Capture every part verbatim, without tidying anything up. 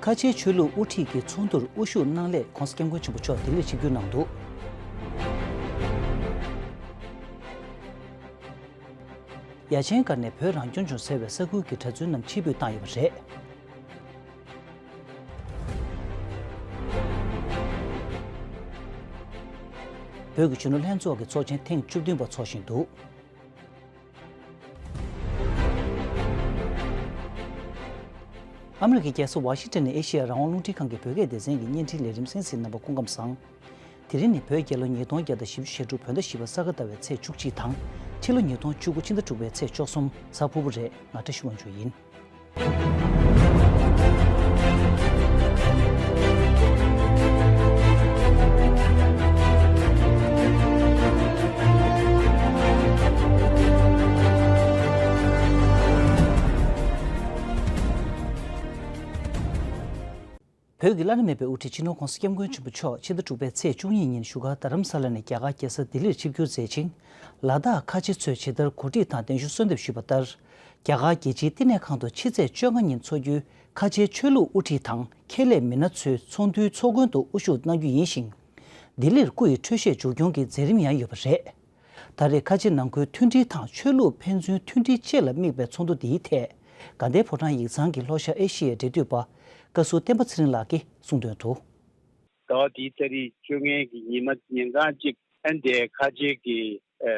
ཁ་ཆེའི་ཆོས་ལུགས་དབུ་ཁྲིད་ཀྱི་ཚོགས་འདུར་དབུ་བཞུགས་གནང་སླད་༧གོང་ས་༧སྐྱབས་མགོན་ཆེན་པོ་མཆོག་ལྡི་ལིར་ཆིབས་བསྒྱུར་གནང་འདུག་ཡ་ཆེན་སྒར་ནས་བོད་རང་སྐྱོང་ལྗོངས་ཟེར་བའི་ས་ཁུལ་གྱི་གྲྭ་བཙུན་རྣམས་ཕྱིར་འབུད་བཏང་ཡོད་པ་རེད། བོད་ཀྱི་གཞོན་ནུ་ལྷན་ཚོགས་ཀྱི་ཚོགས་ཆེན་ཐེངས་བཅུ་བདུན་པ་འཚོགས་བཞིན་འདུག་ཨ་མི་རི་ཀའི་རྒྱལ་ས་ཝ་ཤིང་ཊོན་ནས་ཨེ་ཤེ་ཡ་རང་དབང་རླུང་འཕྲིན་ཁང་གི་བོད་སྐད་སྡེ་ཚན་གྱི་བརྙན་འཕྲིན་ལས་རིམ་གསན་གཟིགས་གནང་བར་སྐུ་ཁམས་བཟང་། དེ་རིང་ནི་བོད་རྒྱལ་ལོ་ཉིས་སྟོང་བརྒྱ་དང་བཞི་བཅུ་ཞེ་དྲུག་བོད་ཟླ་བཞི་པ་ས་ག་ཟླ་བའི་ཚེས་བཅུ་གཅིག་དང་། ཕྱི་ལོ་ཉིས་སྟོང་བཅུ་དགུ་ཕྱི་ཟླ་དྲུག་པའི་ཚེས་བཅུ་གསུམ་གཟའ་ཕུར་བུ་རེད། ང་བཀྲ་ཤིས་དབང་ཕྱུག་ཡིན། བོད་ཀྱི་བླ་ན་མེད་པའི་དབུ་ཁྲིད་སྤྱི་ནོར་༧གོང་ས་༧སྐྱབས་མགོན་ཆེན་པོ་མཆོག་ཕྱི་ཟླ་དྲུག་པའི་ཚེས་བཅུ་གཉིས་ཉིན་བཞུགས་སྒར་རྡ་རམ་ས་ལ་ནས་རྒྱ་གར་རྒྱལ་ས་ལྡི་ལིར་ཆིབས་བསྒྱུར་མཛད་ཅིང་། ལ་དྭགས་ཁ་ཆེ་ཚོས་ཇི་ལྟར་གོ་སྒྲིག་དང་གདན་ཞུ་གསོལ་འདེབས་ཞུས་པ་ལྟར། རྒྱ་གར་རྒྱལ་སྤྱིའི་བསྟི་གནས་ཁང་དུ་ཕྱི་ཚེས་བཅོ་ལྔ་ཉིན་འཚོགས་རྒྱུའི་ཁ་ཆེའི་ཆོས་ལུགས་དབུ་ཁྲིད་དང་ཁེ་ལས་མི་སྣ་ཚོའི་ཚོགས་འདུའི་ཚོགས་མགོན་དུ་དབུ་བཞུགས་གནང་རྒྱུ་ཡིན་ཞིང་། ལྡི་ལིར་སྐུ་ཡི་འཕྲོད་བཞེས་མཇུག་སྐྱོང་གི་མཛད་རིམ་ཡང་ཡོད་པ་རེད། ད་རེས་ཁ་ཆེ་ནང་ཁུལ་མཐུན་སྒྲིལ་དང་ཆོས་ལུགས་ཕན་ཚུན་མཐུན་སྒྲིལ་བཅས་ལ་དམིགས་པའི་ཚོགས་འདུ་འདིའི་ཐད། དགའ་ལྡན་ཕོ་བྲང་ཡིག་ཚང་གི་ལྷོ་ཤར་ཨེ་ཤི་ཡའི་འབྲེལ་མཐུད་པ། བཀའ་ཟུར་བསྟན་པ་ཚེ་རིང་ལགས་ཀྱིས་གསུངས་དོན་དུ། ཟླ་བ་འདིའི་ཏ་རིག་བཅོ་ལྔའི་གི་ཉི་མ་ཉིན་གང་གཅིག་ཨན་དེ་ཁ་ཆེ་གི་ཨ་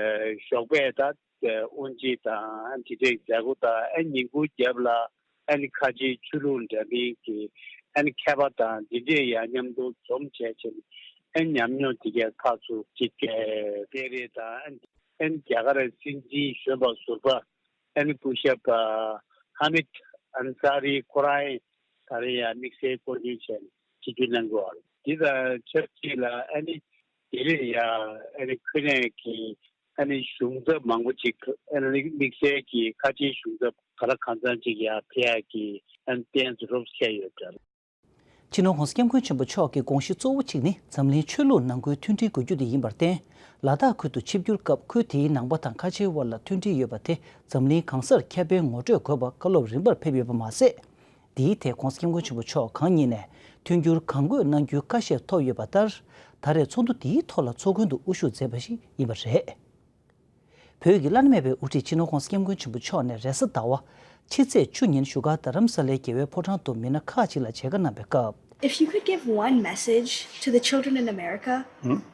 ཞོགས་པའི་ད་དབུ་འབྱེད་དང་ཨན་དེ་འདྲའི་མཛད་སྒོ་དང་ཨན་ཉིན་གུང་རྒྱབ་ལ་ཨན་ཁ་ཆེའི་ཆོས་ལུགས་འདྲ་མིན་གྱི་ཨན་མཁས་པ་དང་འདི་འདྲས་ཡང་མཉམ་དུ་འཛོམས་བྱས་ཕྱིན་ཨན་ཉམས་མྱོང་དེ་གས་ཕར་ཚུར་གཅིག་སྤེལ་རེས་དང་ཨན་ཨན་རྒྱ་གར་སྲིད་འཛིན་གཞོན་པ་ཟུར་པ་ཨན་སྐུ་ཞབས་ཧ་མིད་ཨན་སཱ་རི་ཁོ་རང་ད་རེས་ཡང་དམིགས་བསལ་སྐུ་མགྲོན་བྱས་ནས་ཆིབས་བསྒྱུར་གནང་དགོས་པ་རེད། འདི་དང་ཆབས་ཅིག་ལ་ཨ་ནི་དེ་རེས་ཡང་ཨ་ནི་ཁུ་ནས་ཀྱི་ཨ་ནི་གཞུང་ཚབ་མང་པོ་ཅིག་ཨ་ནི་དམིགས་བསལ་གྱི་ཁ་ཆེའི་གཞུང་ཚབ་ག་ལ་གང་འཚམ་ཅིག་ཡང་ཕེབས་ཡག་གི་ཨ་ནི་གཏན་ཟུར་རོབ་བཤད་ཡོད་འདྲ། སྤྱི་ནོར་༧གོང་ས་༧སྐྱབས་མགོན་ཆེན་པོ་མཆོག་གི་དགོངས་གཞི་གཙོ་བོ་གཅིག་ནི་འཛམ་གླིང་ཆོས་ལུགས་ནང་ཁུལ་མཐུན་སྒྲིལ་དགོས་རྒྱུ་དེ་ཡིན་པར་བརྟེན། ལ་དྭགས་ཁུལ་དུ་ཆིབས་བསྒྱུར་སྐབས་ཁུལ་དེའི་ནང་པ་དང་ཁ་ཆེའི་དབར་ལ་མཐུན་སྒྲིལ་ཡོད་པ་དེ་འཛམ་གླིང་གང་སར་ཁྱབ་སྤེལ་ངོ་སྤྲོད་དགོས་པ་བཀའ་སློབ་རིམ་པར་ཕེབས་ཡོད་པ་མ་ཟད། འདིའི་ཐད་༧གོང་ས་༧སྐྱབས་མགོན་ཆེན་པོ་མཆོག་གང་ཉིད་ནས་མཐུན་འགྱུར་གང་དགོས་གནང་རྒྱུའི་བཀའ་བཤད་ཐོབ་ཡོད་པ་ལྟར། ད་རེས་ཚོགས་འདུ་འདིའི་ཐོག་ལ་ཚོགས་མགོན་དུ་དབུ་བཞུགས་མཛད་པ་ཞིག་ཡིན་པ་རེད། བོད་ཀྱི་བླ་ན་མེད་པའི་དབུ་ཁྲིད་སྤྱི་ནོར་༧གོང་ས་༧སྐྱབས་མགོན་ཆེན་པོ་མཆོག་ནས་རེས་གཟའ་ཟླ་བ། ཕྱི་ཚེས་བཅུ་ཉིན་བཞུགས་སྒར་རྡ་རམ་ས་ལའི་རྒྱལ་བའི་ཕོ་བྲང་དུ་མི་སྣ་ཁག་ཅིག་ལ་མཇལ་ཁ་གནང་བའི་སྐབས། If you could give one message to the children in America,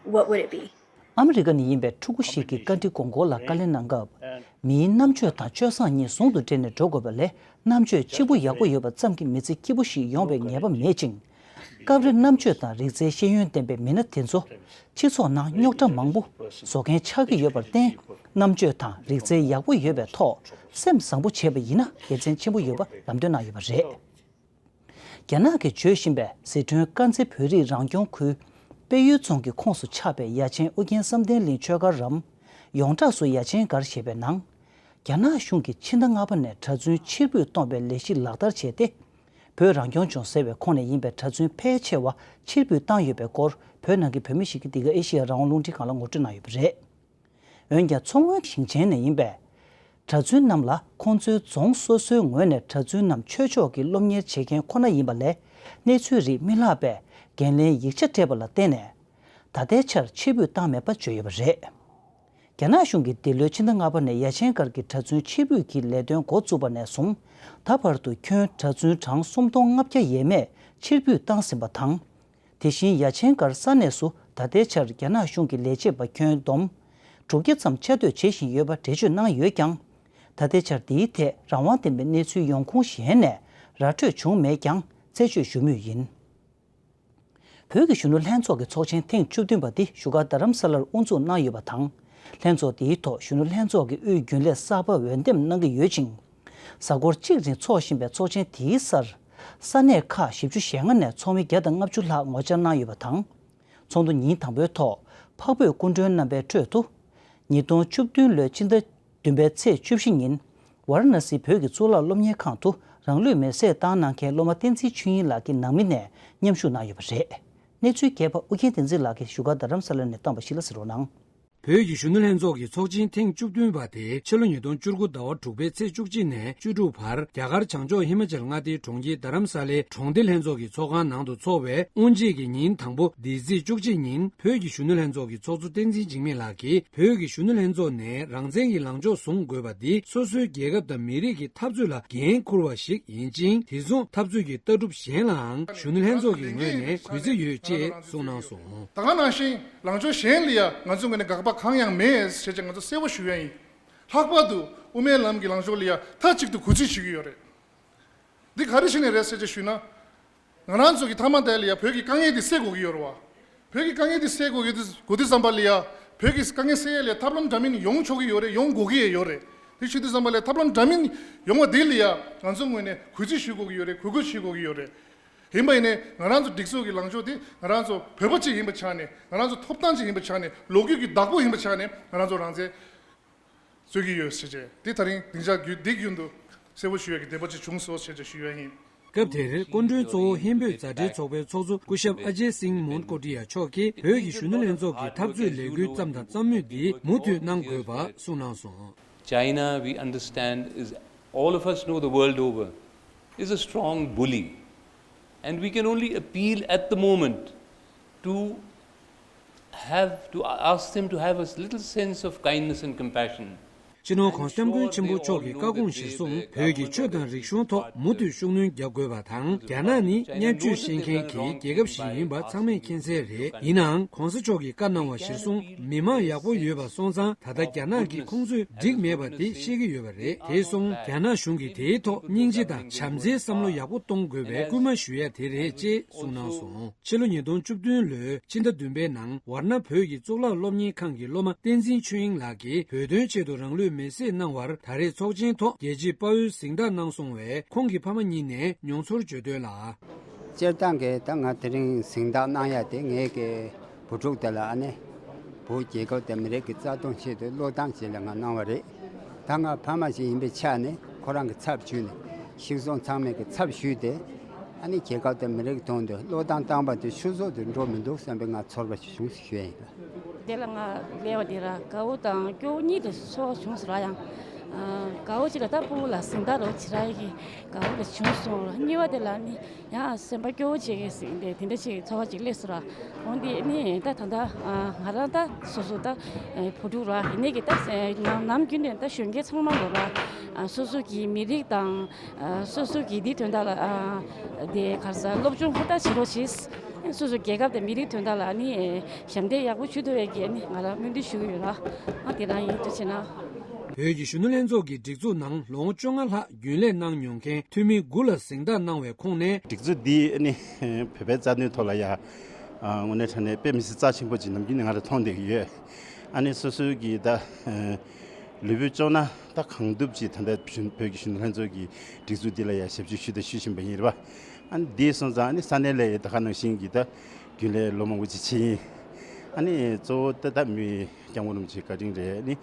what would it be? ཨ་མི་རི་ཀ་ནས་ཡིན་པའི་ཕྲུ་གུ་ཞིག་གིས་བཀའ་འདྲི་དགོངས་སྐོར་ལ་བཀའ་ལན་གནང་སྐབས། མིའི་རྣམ་དཔྱོད་དང་སྤྱོད་བཟང་གཉིས་ཟུང་དུ་འབྲེལ་ནས་འགྲོ་དགོས་པ་ལས། རྣམ་དཔྱོད་གཅིག་པུ་ཡག་པོ་ཡོད་པ་ཙམ་གྱིས་མི་ཚེ་སྐྱིད་པོ་ཞིག་ཡོང་བའི་ངེས་པ་མེད་ཅིང་། སྐབས་རེ་རྣམ་དཔྱོད་དང་རིག་རྩལ་ཤེས་ཡོན་ལྡན་པའི་མི་སྣ་དེ་ཚོ། སྤྱི་ཚོགས་ནང་རྙོག་དྲ་མང་པོ་བཟོ་མཁན་ཆགས་ཀྱི་ཡོད་པར་བརྟེན། རྣམ་དཔྱོད་དང་རིག་རྩལ་ཡག་པོ་ཡོད་པའི་ཐོག་སེམས་བཟང་པོ་བྱས་པ་ཡིན་ན་དགེ་མཚན་ཆེན་པོ་ཡོད་པ་ལམ་སྟོན་གནང་ཡོད་པ་རེད། རྒྱ་ནག་གིས་བརྗོད་བཞིན་པའི་ཟི་ཁྲོན་དཀར་མཛེས་བོད་རིགས་རང་སྐྱོང་ཁུལ་དཔལ་ཡུལ་རྫོང་གི་ཁོངས་སུ་ཆགས་པའི་ཡ་ཆེན་ཨུ་རྒྱན་བསམ་གཏན་གླིང་ཆོས་སྒར་རམ། ཡོངས་གྲགས་སུ་ཡ་ཆེན་སྒར་ཞེས་པའི་ནང་། རྒྱ་ནག་གཞུང་གིས་ཕྱི་ཟླ་ལྔ་པ་ནས་གྲྭ་བཙུན་ཕྱིར་འབུད་གཏོང་བའི་ལས་གཞི་ལག་བསྟར་བྱས་ཏེ། བོད་རང་སྐྱོང་ལྗོངས་ཟེར་བའི་ཁོངས་ནས་ཡིན་པའི་གྲྭ་བཙུན་ཕལ་ཆེ་བ་ཕྱིར་འབུད་བཏང་ཡོད་པའི་སྐོར་བོད་ནང་གི་བོད་མི་ཞིག་གིས་འདི་ག་ཨེ་ཤེ་ཡ་རང་དབང་རླུང་འཕྲིན་ཁང་ལ་ངོ་སྤྲོད་གནང་ཡོད་པ་རེད། འོན་ཀྱང་མཚོ་སྔོན་ཞིང་ཆེན་ནས་ཡིན་པའི་གྲྭ་བཙུན་རྣམས་ལ་ཁོང་ཚོའི་རྫོང་སོ་སོའི་ངོས་ནས་གྲྭ་བཙུན་རྣམས་ཆོས་ཕྱོགས་ཀྱི་སློབ་གཉེར་བྱེད་མཁན་ཁོ་ན་ཡིན་པ་ལས། གནས་ཚུལ་རིགས་མི་ལྷག་པའི་འགན་ལེན་ཡིག་ཆ་སྤྲད་པ་ལ་བརྟེན་ནས། ད་ལྟའི་ཆར་ཕྱིར་འབུད་བཏང་མེད་པ་བརྗོད་ཡོད་པ་རེད། རྒྱ་ནག་གཞུང་གིས་འདི་ལོའི་ཕྱི་ཟླ་ལྔ་པ་ནས་ཡ་ཆེན་སྒར་གྱི་གྲྭ་བཙུན་ཕྱིར་འབུད་ཀྱི་ལས་དོན་འགོ་བཙུགས་པ་ནས་བཟུང་། ད་བར་དུ་ཁྱོན་གྲྭ་བཙུན་གྲངས་སུམ་སྟོང་ལྔ་བརྒྱ་ཡས་མས་ཕྱིར་འབུད་བཏང་ཟིན་པ་དང་། དེ་བཞིན་ཡ་ཆེན་སྒར་ས་གནས་སུ་ད་ལྟའི་ཆར་རྒྱ་ནག་གཞུང་གི་ལས་བྱེད་པ་ཁྱོན་བསྡོམས་དྲུག་བརྒྱ་ཙམ་བཅའ་སྡོད་བྱེད་བཞིན་ཡོད་པ་འགྲེལ་བརྗོད་གནང་ཡོད་ཀྱང་། ད་ལྟའི་ཆར་འདིའི་ཐད་རང་དབང་ལྡན་པའི་གནས་ཚུལ་ཡོང་ཁུངས་གཞན་ནས་ར་འཕྲོད་བྱུང་མེད་ཀྱང་རྩད་གཅོད་ཞུ་མུས་ཡིན། བོད་ཀྱི་གཞོན་ནུ་ལྷན་ཚོགས་ཀྱི་ཚོགས་ཆེན་ཐེངས་བཅུ་བདུན་པ་འདི་བཞུགས་སྒར་རྡ་རམ་ས་ལར་དབུ་འཛུགས་གནང་ཡོད་པ་དང་། ལྷན་ཚོགས་འདིའི་ཐོག་གཞོན་ནུ་ལྷན་ཚོགས་ཀྱི་དབུས་རྒྱུན་ལས་གསར་པ་འོས་འདེམས་གནང་གི་ཡོད་ཅིང་། གཟའ་འཁོར་གཅིག་རིང་འཚོགས་བཞིན་པའི་ཚོགས་ཆེན་དེའི་སར། ས་གནས་ཁག་བཞི་བཅུ་ཞེ་ལྔ་ནས་ཚོགས་མི་བརྒྱ་དང་ལྔ་བཅུ་ལྷག་ངོ་བཅར་གནང་ཡོད་པ་དང་། ཚོགས་འདུ་ཉིན་དང་པོའི་ཐོག་འཕགས་བོད་སྐུ་མགྲོན་རྣམ་པའི་ཁྲོད་དུ། ཉིས་སྟོང་བཅུ་བདུན་ལོའི་ཕྱི་ཟླ་བདུན་པའི་ཚེས་བཅུ་བཞི་ཉིན། ཝཱ་ར་ཎ་སིའི་བོད་ཀྱི་གཙུག་ལག་སློབ་གཉེར་ཁང་དུ་རང་ལུས་མེར་སྲེག་བཏང་གནང་མཁན་སློབ་མ་བསྟན་འཛིན་ཆོས་དབྱིངས་ལགས་ཀྱི་ནང་མི་ནས་མཉམ་ཞུགས་གནང་ཡོད་པ་རེད། གནས་ཚུལ་རྒྱས་པ་ཨུ་རྒྱན་བསྟན་འཛིན་ལགས་ཀྱིས་བཞུགས་སྒར་རྡ་རམ་ས་ལ་ནས་བཏང་བ་ཞིག་ལ་གཟིགས་རོགས་གནང་། བོད་ཀྱི་གཞོན་ནུ་ལྷན་ཚོགས་ཀྱི་ཚོགས་ཆེན་ཐེངས་བཅུ་བདུན་པ་དེ་ཕྱི་ལོ་ཉིས་སྟོང་བཅུ་དགུ་ཟླ་བ་དྲུག་པའི་ཚེས་བཅུ་གཅིག་ནས་བཅུ་དྲུག་བར་རྒྱ་གར་བྱང་ཕྱོགས་ཧི་མ་ཅལ་མངའ་སྡེའི་གྲོང་ཁྱེར་རྡ་རམ་ས་ལའི་གྲོང་སྡེ་ལྷན་ཚོགས་ཀྱི་ཚོགས་ཁང་ནང་དུ་འཚོགས་པའི་དབུ་འབྱེད་ཀྱི་ཉིན་དང་པོ་འདིའི་ཚེས་བཅུ་གཅིག་ཉིན་བོད་ཀྱི་གཞོན་ནུ་ལྷན་ཚོགས་ཀྱི་ཚོགས་གཙོ་བསྟན་འཛིན་འཇིགས་མེད་ལགས་ཀྱིས། བོད་ཀྱི་གཞོན་ནུ་ལྷན་ཚོགས་ནས་རང་བཙན་གྱི་ལངས་ཕྱོགས་བཟུང་དགོས་པ་འདི་སོ་སོའི་རྒྱལ་ཁབ་དང་མི་རིགས་ཀྱི་འཐབ་རྩོད་ལ་འགན་འཁུར་བ་ཞིག་ཡིན་ཅིང་། དེ་མཚུངས་འཐབ་རྩོད་ཀྱི་ལྟ་གྲུབ་གཞན་ལའང་གཞོན་ནུ་ལྷན་ཚོགས་ཀྱི་ངོས་ནས་གུས་བརྩི་ཡོད་ཅེས་གསུངས་གནང་སོང་། ད་ག་ནང་བཞིན་ལངས་ཕྱོགས་གཞན་ལ་ཡང་ང་ཚོའི་ངོས་ནས་དགག་པ་གང་ཡང་མེད་ཟེར་བྱས་ང་ཚོ་གསལ་པོ་ཞུ་ཡ་ཡིན། ལྷག་པར་དུ་དབུ་མའི་ལམ་གྱི་ལངས་ཕྱོགས་ལ་ཡང་མཐའ་གཅིག་ཏུ་གུས་བརྩི་ཞུ་གི་ཡོད་རེད། འདི་ག་རེ་བྱས་ནས་རེད་ཟེར་བྱས་ཞུས་ན། ང་རང་ཚོ་གི་མཐའ་མ་དེ་ལ་ཡང་བོད་ཀྱི་དཀའ་ངལ་འདི་སེལ་དགོས་ཀྱི་ཡོད་རེད་བ། བོད་ཀྱི་དཀའ་ངལ་འདི་སེལ་དགོས་ཀྱི་འདུག་དགོས་དུས་ཙམ་པ་ལ་ཡང་བོད་ཀྱི་དཀའ་ངལ་སེལ་ཡས་ལ་ཐབས་ལམ་འདྲ་མིན་ཡོང་ཆོག་གི་ཡོད་རེད། ཡོང་དགོས་ཀྱི་ཡོད་རེད། དེ་བྱེད་དུས་ཙམ་པ་ལ་ཐབས་ལམ་འདྲ་མིན་ཡོང་བ་འདི་ལ་ཡང་ང་ཚོ་ངོས་ནས་གུས་བརྩི་ཞུ་དགོས་ཀྱི་ཡོད་རེད། གུས་བཀུར་ཞུ་དགོས་ཀྱི་ཡོད་རེད། ཡིན་པ་ཡིན་ནའི་ང་རང་ཚོ་སྒྲིག་འཛུགས་ཀྱི་ལངས་ཕྱོགས་འདི་ང་རང་ཚོ་བོད་པ་གཅིག་ཡིན་པའི་ཆ་ནས། ང་རང་ཚོ་ཐོབ་ཐང་གཅིག་ཡིན་པའི་ཆ་ནས། ལོ་རྒྱུས་ཀྱི་བདག་པོ་ཡིན་པའི་ཆ་ནས་ང་རང་ཚོ་རང་བཙན་རྩོད་ཀྱི་ཡོད་ཟེར་བྱས། འདི་ད་རིང་སྡིངས་ཆ་བརྒྱུད་འདི་བརྒྱུད་དུ་གསལ་པོ་ཞུ་ཡས་ཀྱི་འདོད་པ་ཅིག་བྱུང་སོང་ཟེར་བྱས་ཞུ་ཡས་ཡིན། སྐབས་དེར་སྐུ་མགྲོན་གཙོ་བོ་ཧིན་བོད་མཛའ་འབྲེལ་ཚོགས་པའི་ཚོགས་གཙོ་སྐུ་ཞབས་ཨ་ཇེ་སིང་མོན་ཀོ་ཏི་ཡ་མཆོག་གིས་བོད་ཀྱི་གཞོན་ནུ་ལྷན་ཚོགས་ཀྱི་འཐབ་རྩོད་ལས་འགུལ་བརྩམས་དང་བརྩམ་མུས་འདི་མུ་མཐུད་གནང་དགོས་པ་གསུངས་གནང་སོང་། China, we understand, is all of us know the world over, is a strong bully. And we can only appeal at the moment to have, to ask them to have a little sense of kindness and compassion. སྤྱི་ནོར་༧གོང་ས་༧སྐྱབས་མགོན་ཆེན་པོ་མཆོག་གི་བཀའ་དགོངས་གཞིར་བཟུང་བོད་ཀྱི་ཆོས་དང་རིག་གཞུང་ཐོག་མུ་མཐུད་ཤུགས་སྣོན་རྒྱག་དགོས་པ་དང་། རྒྱ་ནག་ནི་བརྙས་བཅོས་ཤེས་མཁན་གྱི་རྒྱལ་ཁབ་ཞིག་ཡིན་པ་ཚང་མས་མཁྱེན་གསལ་རེད། ཡིན་ནའང་༧གོང་ས་མཆོག་གིས་བཀའ་གནང་བ་གཞིར་བཟུང་མི་མང་ཡག་པོ་ཡོད་པ་སོང་ཙང་། ད་ལྟ་རྒྱ་ནག་གིས་ཁོང་ཚོས་འགྲིག་མེད་པ་དེ་ཤེས་ཀྱི་ཡོད་པ་རེད། དེ་སོང་རྒྱ་ནག་གཞུང་གིས་དེའི་ཐོག་སྙིང་རྗེ་དང་བྱམས་བརྩེའི་བསམ་བློ་ཡག་པོ་གཏོང་དགོས་པའི་སྐུལ་མ་ཞུ་ཡ་དེ་རེད་ཅེས་གསུངས་གནང་སོང་། ཕྱི་ལོ་ཉིས་སྟོང་བཅུ་བདུན་ལོའི་ཕྱི་ཟླ་བདུན་པའི་ནང་ཝར་ན་བོད་ཀྱི་གཙུག་ལག་སློབ་གཉེར་ཁང་གི་སློབ་མ་བསྟན་འཛིན་ཆོས་དབྱིངས་ལགས་ཀྱིས་བོད་དོན་ཆེད་དུ་རང་ལུས་མེར་སྲེག་གནང་བར། ད་རེས་ཚོགས་ཆེན་ཐོག་རྒྱལ་གཅེས་དཔའ་བོའི་གཟེངས་རྟགས་གནང་སོང་བས། ཁོང་གི་ཕ་མ་གཉིས་ནས་མྱོང་ཚོར་བརྗོད་དོན་ལ། སྤྱིར་བཏང་གི་ད་ང་དེ་རིང་གཟེངས་རྟགས་གནང་ཡ་དེ་ངའི་གི་བུ་ཕྲུག་དེ་ལ་ཨ་ནི་བོད་རྒྱལ་ཁབ་དང་མི་རིགས་ཀྱི་རྩ་དོན་ཆེད་དུ་བློས་བཏང་བྱས་ལ་ང་གནང་བ་རེད། ད་ང་ཕ་མ་ཞིག་ཡིན་པའི་ཆ་ནས་ཁོ་རང་གི་ཚབ་ཞུས་ནས་གཞིས་བཟུང་ཚང་མས་ཀྱི་ཚབ་ཞུས་ཏེ། ཨ་ནི་རྒྱལ་ཁབ་དང་མི་རིགས་དོན་དུ་བློས་བཏང་བཏང་པ་དེ་ཆུད་ཟོས་དུ་འགྲོ་མི་འདུག་བསམ་པའི་ང་ཚོར་བ་ཞིག་བྱུང་ཞུ་ཡ་ཡིན་ལ། དེ་ལ་ང་སླེབས་པ་དེ་ལ་དགའ་བོ་དང་སྐྱོ་བོ་གཉིས་དེ་ཚོར་བ་བྱུང་སོང་ར། ཡང་དགའ་བོ་ཅིག་ལ་ད་སྤུ་གུ་ལ་གཟེངས་རྟགས་རོ་ཇི་ར་ཡི་གི་དགའ་བོ་དེ་བྱུང་སོང་ར། གཉིས་པ་དེ་ལ་ནི། ཡང་སེམས་པ་སྐྱོ་བོ་བྱེད་ཀྱི་ཟིན་ཏེ་དེ་འདྲ་ཞིག་ཚོར་བ་ཅིག་སླེབས་སོང་ར། འོན་ཏེ་ནི་ད་ད་ལྟ་ང་རང་ད་སོ་སོ་ད་བུ་ཕྲུག་ར་ཡིན་ནའི་གི་ད་ནམ་རྒྱུན་ནས་ད་གཞོན་སྐྱེས་ཚང་མ་ལོ་ར་སོ་སོ་གི་མི་རིགས་དང་སོ་སོ་གི་འདི་དོན་དག་ལ་དེ་ག་རེ་ཟ་སློབ་སྦྱོང་ཧུར་ཐག་བྱེད་རོགས་བྱེད། སོ་སོ་རྒྱལ་ཁབ་དང་མི་རིགས་དོན་དག་ལ་ནི་ཞབས་འདེགས་ཡག་པོ་ཞུ་ཐུབ་པའི་གི་ནི་ང་རང་སྨོན་འདུན་ཞུ་གི་ཡོད་ར། ཨ་དེ་རང་ཡིན་དུ་བྱེད་ན། བོད་ཀྱི་གཞོན་ནུ་ལྷན་ཚོགས་ཀྱི་སྒྲིག་འཛུགས་ནང་ལོ་ངོ་བཅོ་ལྔ་ལྷག་རྒྱུན་ལས་གནང་མྱོང་མཁན་འཐུས་མི་དགུ་ལ་གཟེངས་རྟགས་གནང་བའི་ཁོངས་ནས། སྒྲིག་འཛུགས་འདི་ནི་བོད་པའི་རྩ་དོན་ཐོག་ལ་ཡ་དངོས་གནས་དྲང་གནས་དཔེ་མི་སྲིད་རྩ་ཆེན་པོ་ཅིག་ནམ་རྒྱུན་ནས་ང་རང་མཐོང་བསྡད་ཀྱི་ཡོད། ཨ་ནི་སོ་སོའི་གི་ད་ལུས་པོ་བཅོ་ལྔ་ད་གང་ཐུབ་ཅིག་ད་ལྟ་བོད་ཀྱི་གཞོན་ནུ་ལྷན་ཚོགས་ཀྱི་སྒྲིག་འཛུགས་འདི་ལ་ཡ་ཞབས་ཕྱི་ཞུས་དང་ཞུ་བཞིན་པ་ཡིན་རེད་པ། ཨ་ནི་འདི་སོང་ཙང་ཨ་ནི་ས་གནས་ལ་ཡ་ད་ག་ནང་བཞིན་གྱི་ད་རྒྱུན་ལས་ལོ་མང་པོ་ཅིག་ཕྱིན་ཡིན། ཨ་ནི་གཙོ་བོ་ད་ད་མི་སྐྱབས་མགོན་རིན་པོ་ཆེའི་བཀའ་དྲིན་རེད། ཨ་ནི་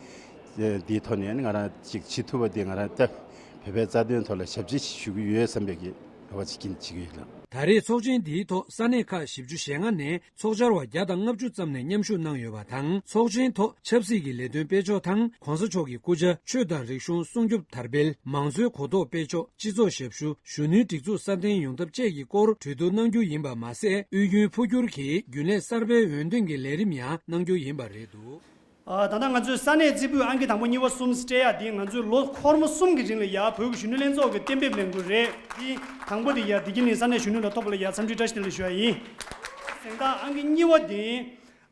འདིའི་ཐོག་ནས་ཨ་ནི་ང་རང་ཅིག་བྱེད་ཐུབ་པ་འདི་ང་རང་ད་བོད་པའི་རྩ་དོན་ཐོག་ལ་ཞབས་ཕྱི་ཞུ་གི་ཡོད་བསམ་པའི་གི་རེ་བ་ཅིག་སྐྱེ་བྱེད་ཀྱི་ཡོད་ལགས། ད་རེས་ཚོགས་ཆེན་འདིའི་ཐོག་ས་གནས་ཁག་བཞི་བཅུ་ཞེ་ལྔ་ནས་ཚོགས་བཅར་བ་བརྒྱ་དང་ལྔ་བཅུ་ཙམ་ནས་མཉམ་ཞུགས་གནང་ཡོད་པ་དང་། ཚོགས་ཆེན་ཐོག་ཆབ་སྲིད་ཀྱི་ལས་དོན་སྤེལ་ཕྱོགས་དང་། ༸གོང་ས་མཆོག་གི་སྐུ་ཕྱྭ་ཆོས་དང་རིག་གཞུང་སྲུང་སྐྱོབ་དར་སྤེལ། མང་གཙོའི་གོ་རྟོགས་སྤེལ་ཕྱོགས། སྤྱི་ཚོགས་ཞབས་ཞུ། གཞོན་ནུའི་སྒྲིག་འཛུགས་སྲ་བརྟན་ཡོང་ཐབས་བཅས་ཀྱི་སྐོར་གྲོས་བསྡུར་གནང་རྒྱུ་ཡིན་པ་མ་ཟད། དབུས་རྒྱུན་འཕོ་འགྱུར་གྱིས་རྒྱུན་ལས་གསར་པའི་འོས་འདེམས་ཀྱི་ལས་རིམ་ཡང་གནང་རྒྱུ་ཡིན་པ་རེད་འདུག། ཨ། ད་ལྟ་ང་ཚོའི་ས་གནས་རྩེ་ཕུད་ཨང་ཀི་དང་པོ་གཉིས་པ་གསུམ་སྤྲད་ཡག་འདི་ང་ཚོའི་ལོ་འཁོར་མོ་གསུམ་གྱི་རིང་ལ་ཡ་བོད་ཀྱི་གཞོན་ནུ་ལྷན་ཚོགས་ཀྱི་གཏན་འབེབས་ལས་འགུལ་རེད། འདི་དང་པོ་དེ་ཡ་བདེ་སྐྱིད་གླིང་ས་གནས་གཞོན་ནུ་ལ་ཐོབ་པ་ལ་ཡ་འཚམས་འདྲི་བཀྲ་ཤིས་བདེ་ལེགས་ཞུ་ཡ་ཡིན། གཟེངས་རྟགས་ཨང་ཀི་གཉིས་པ་དེ་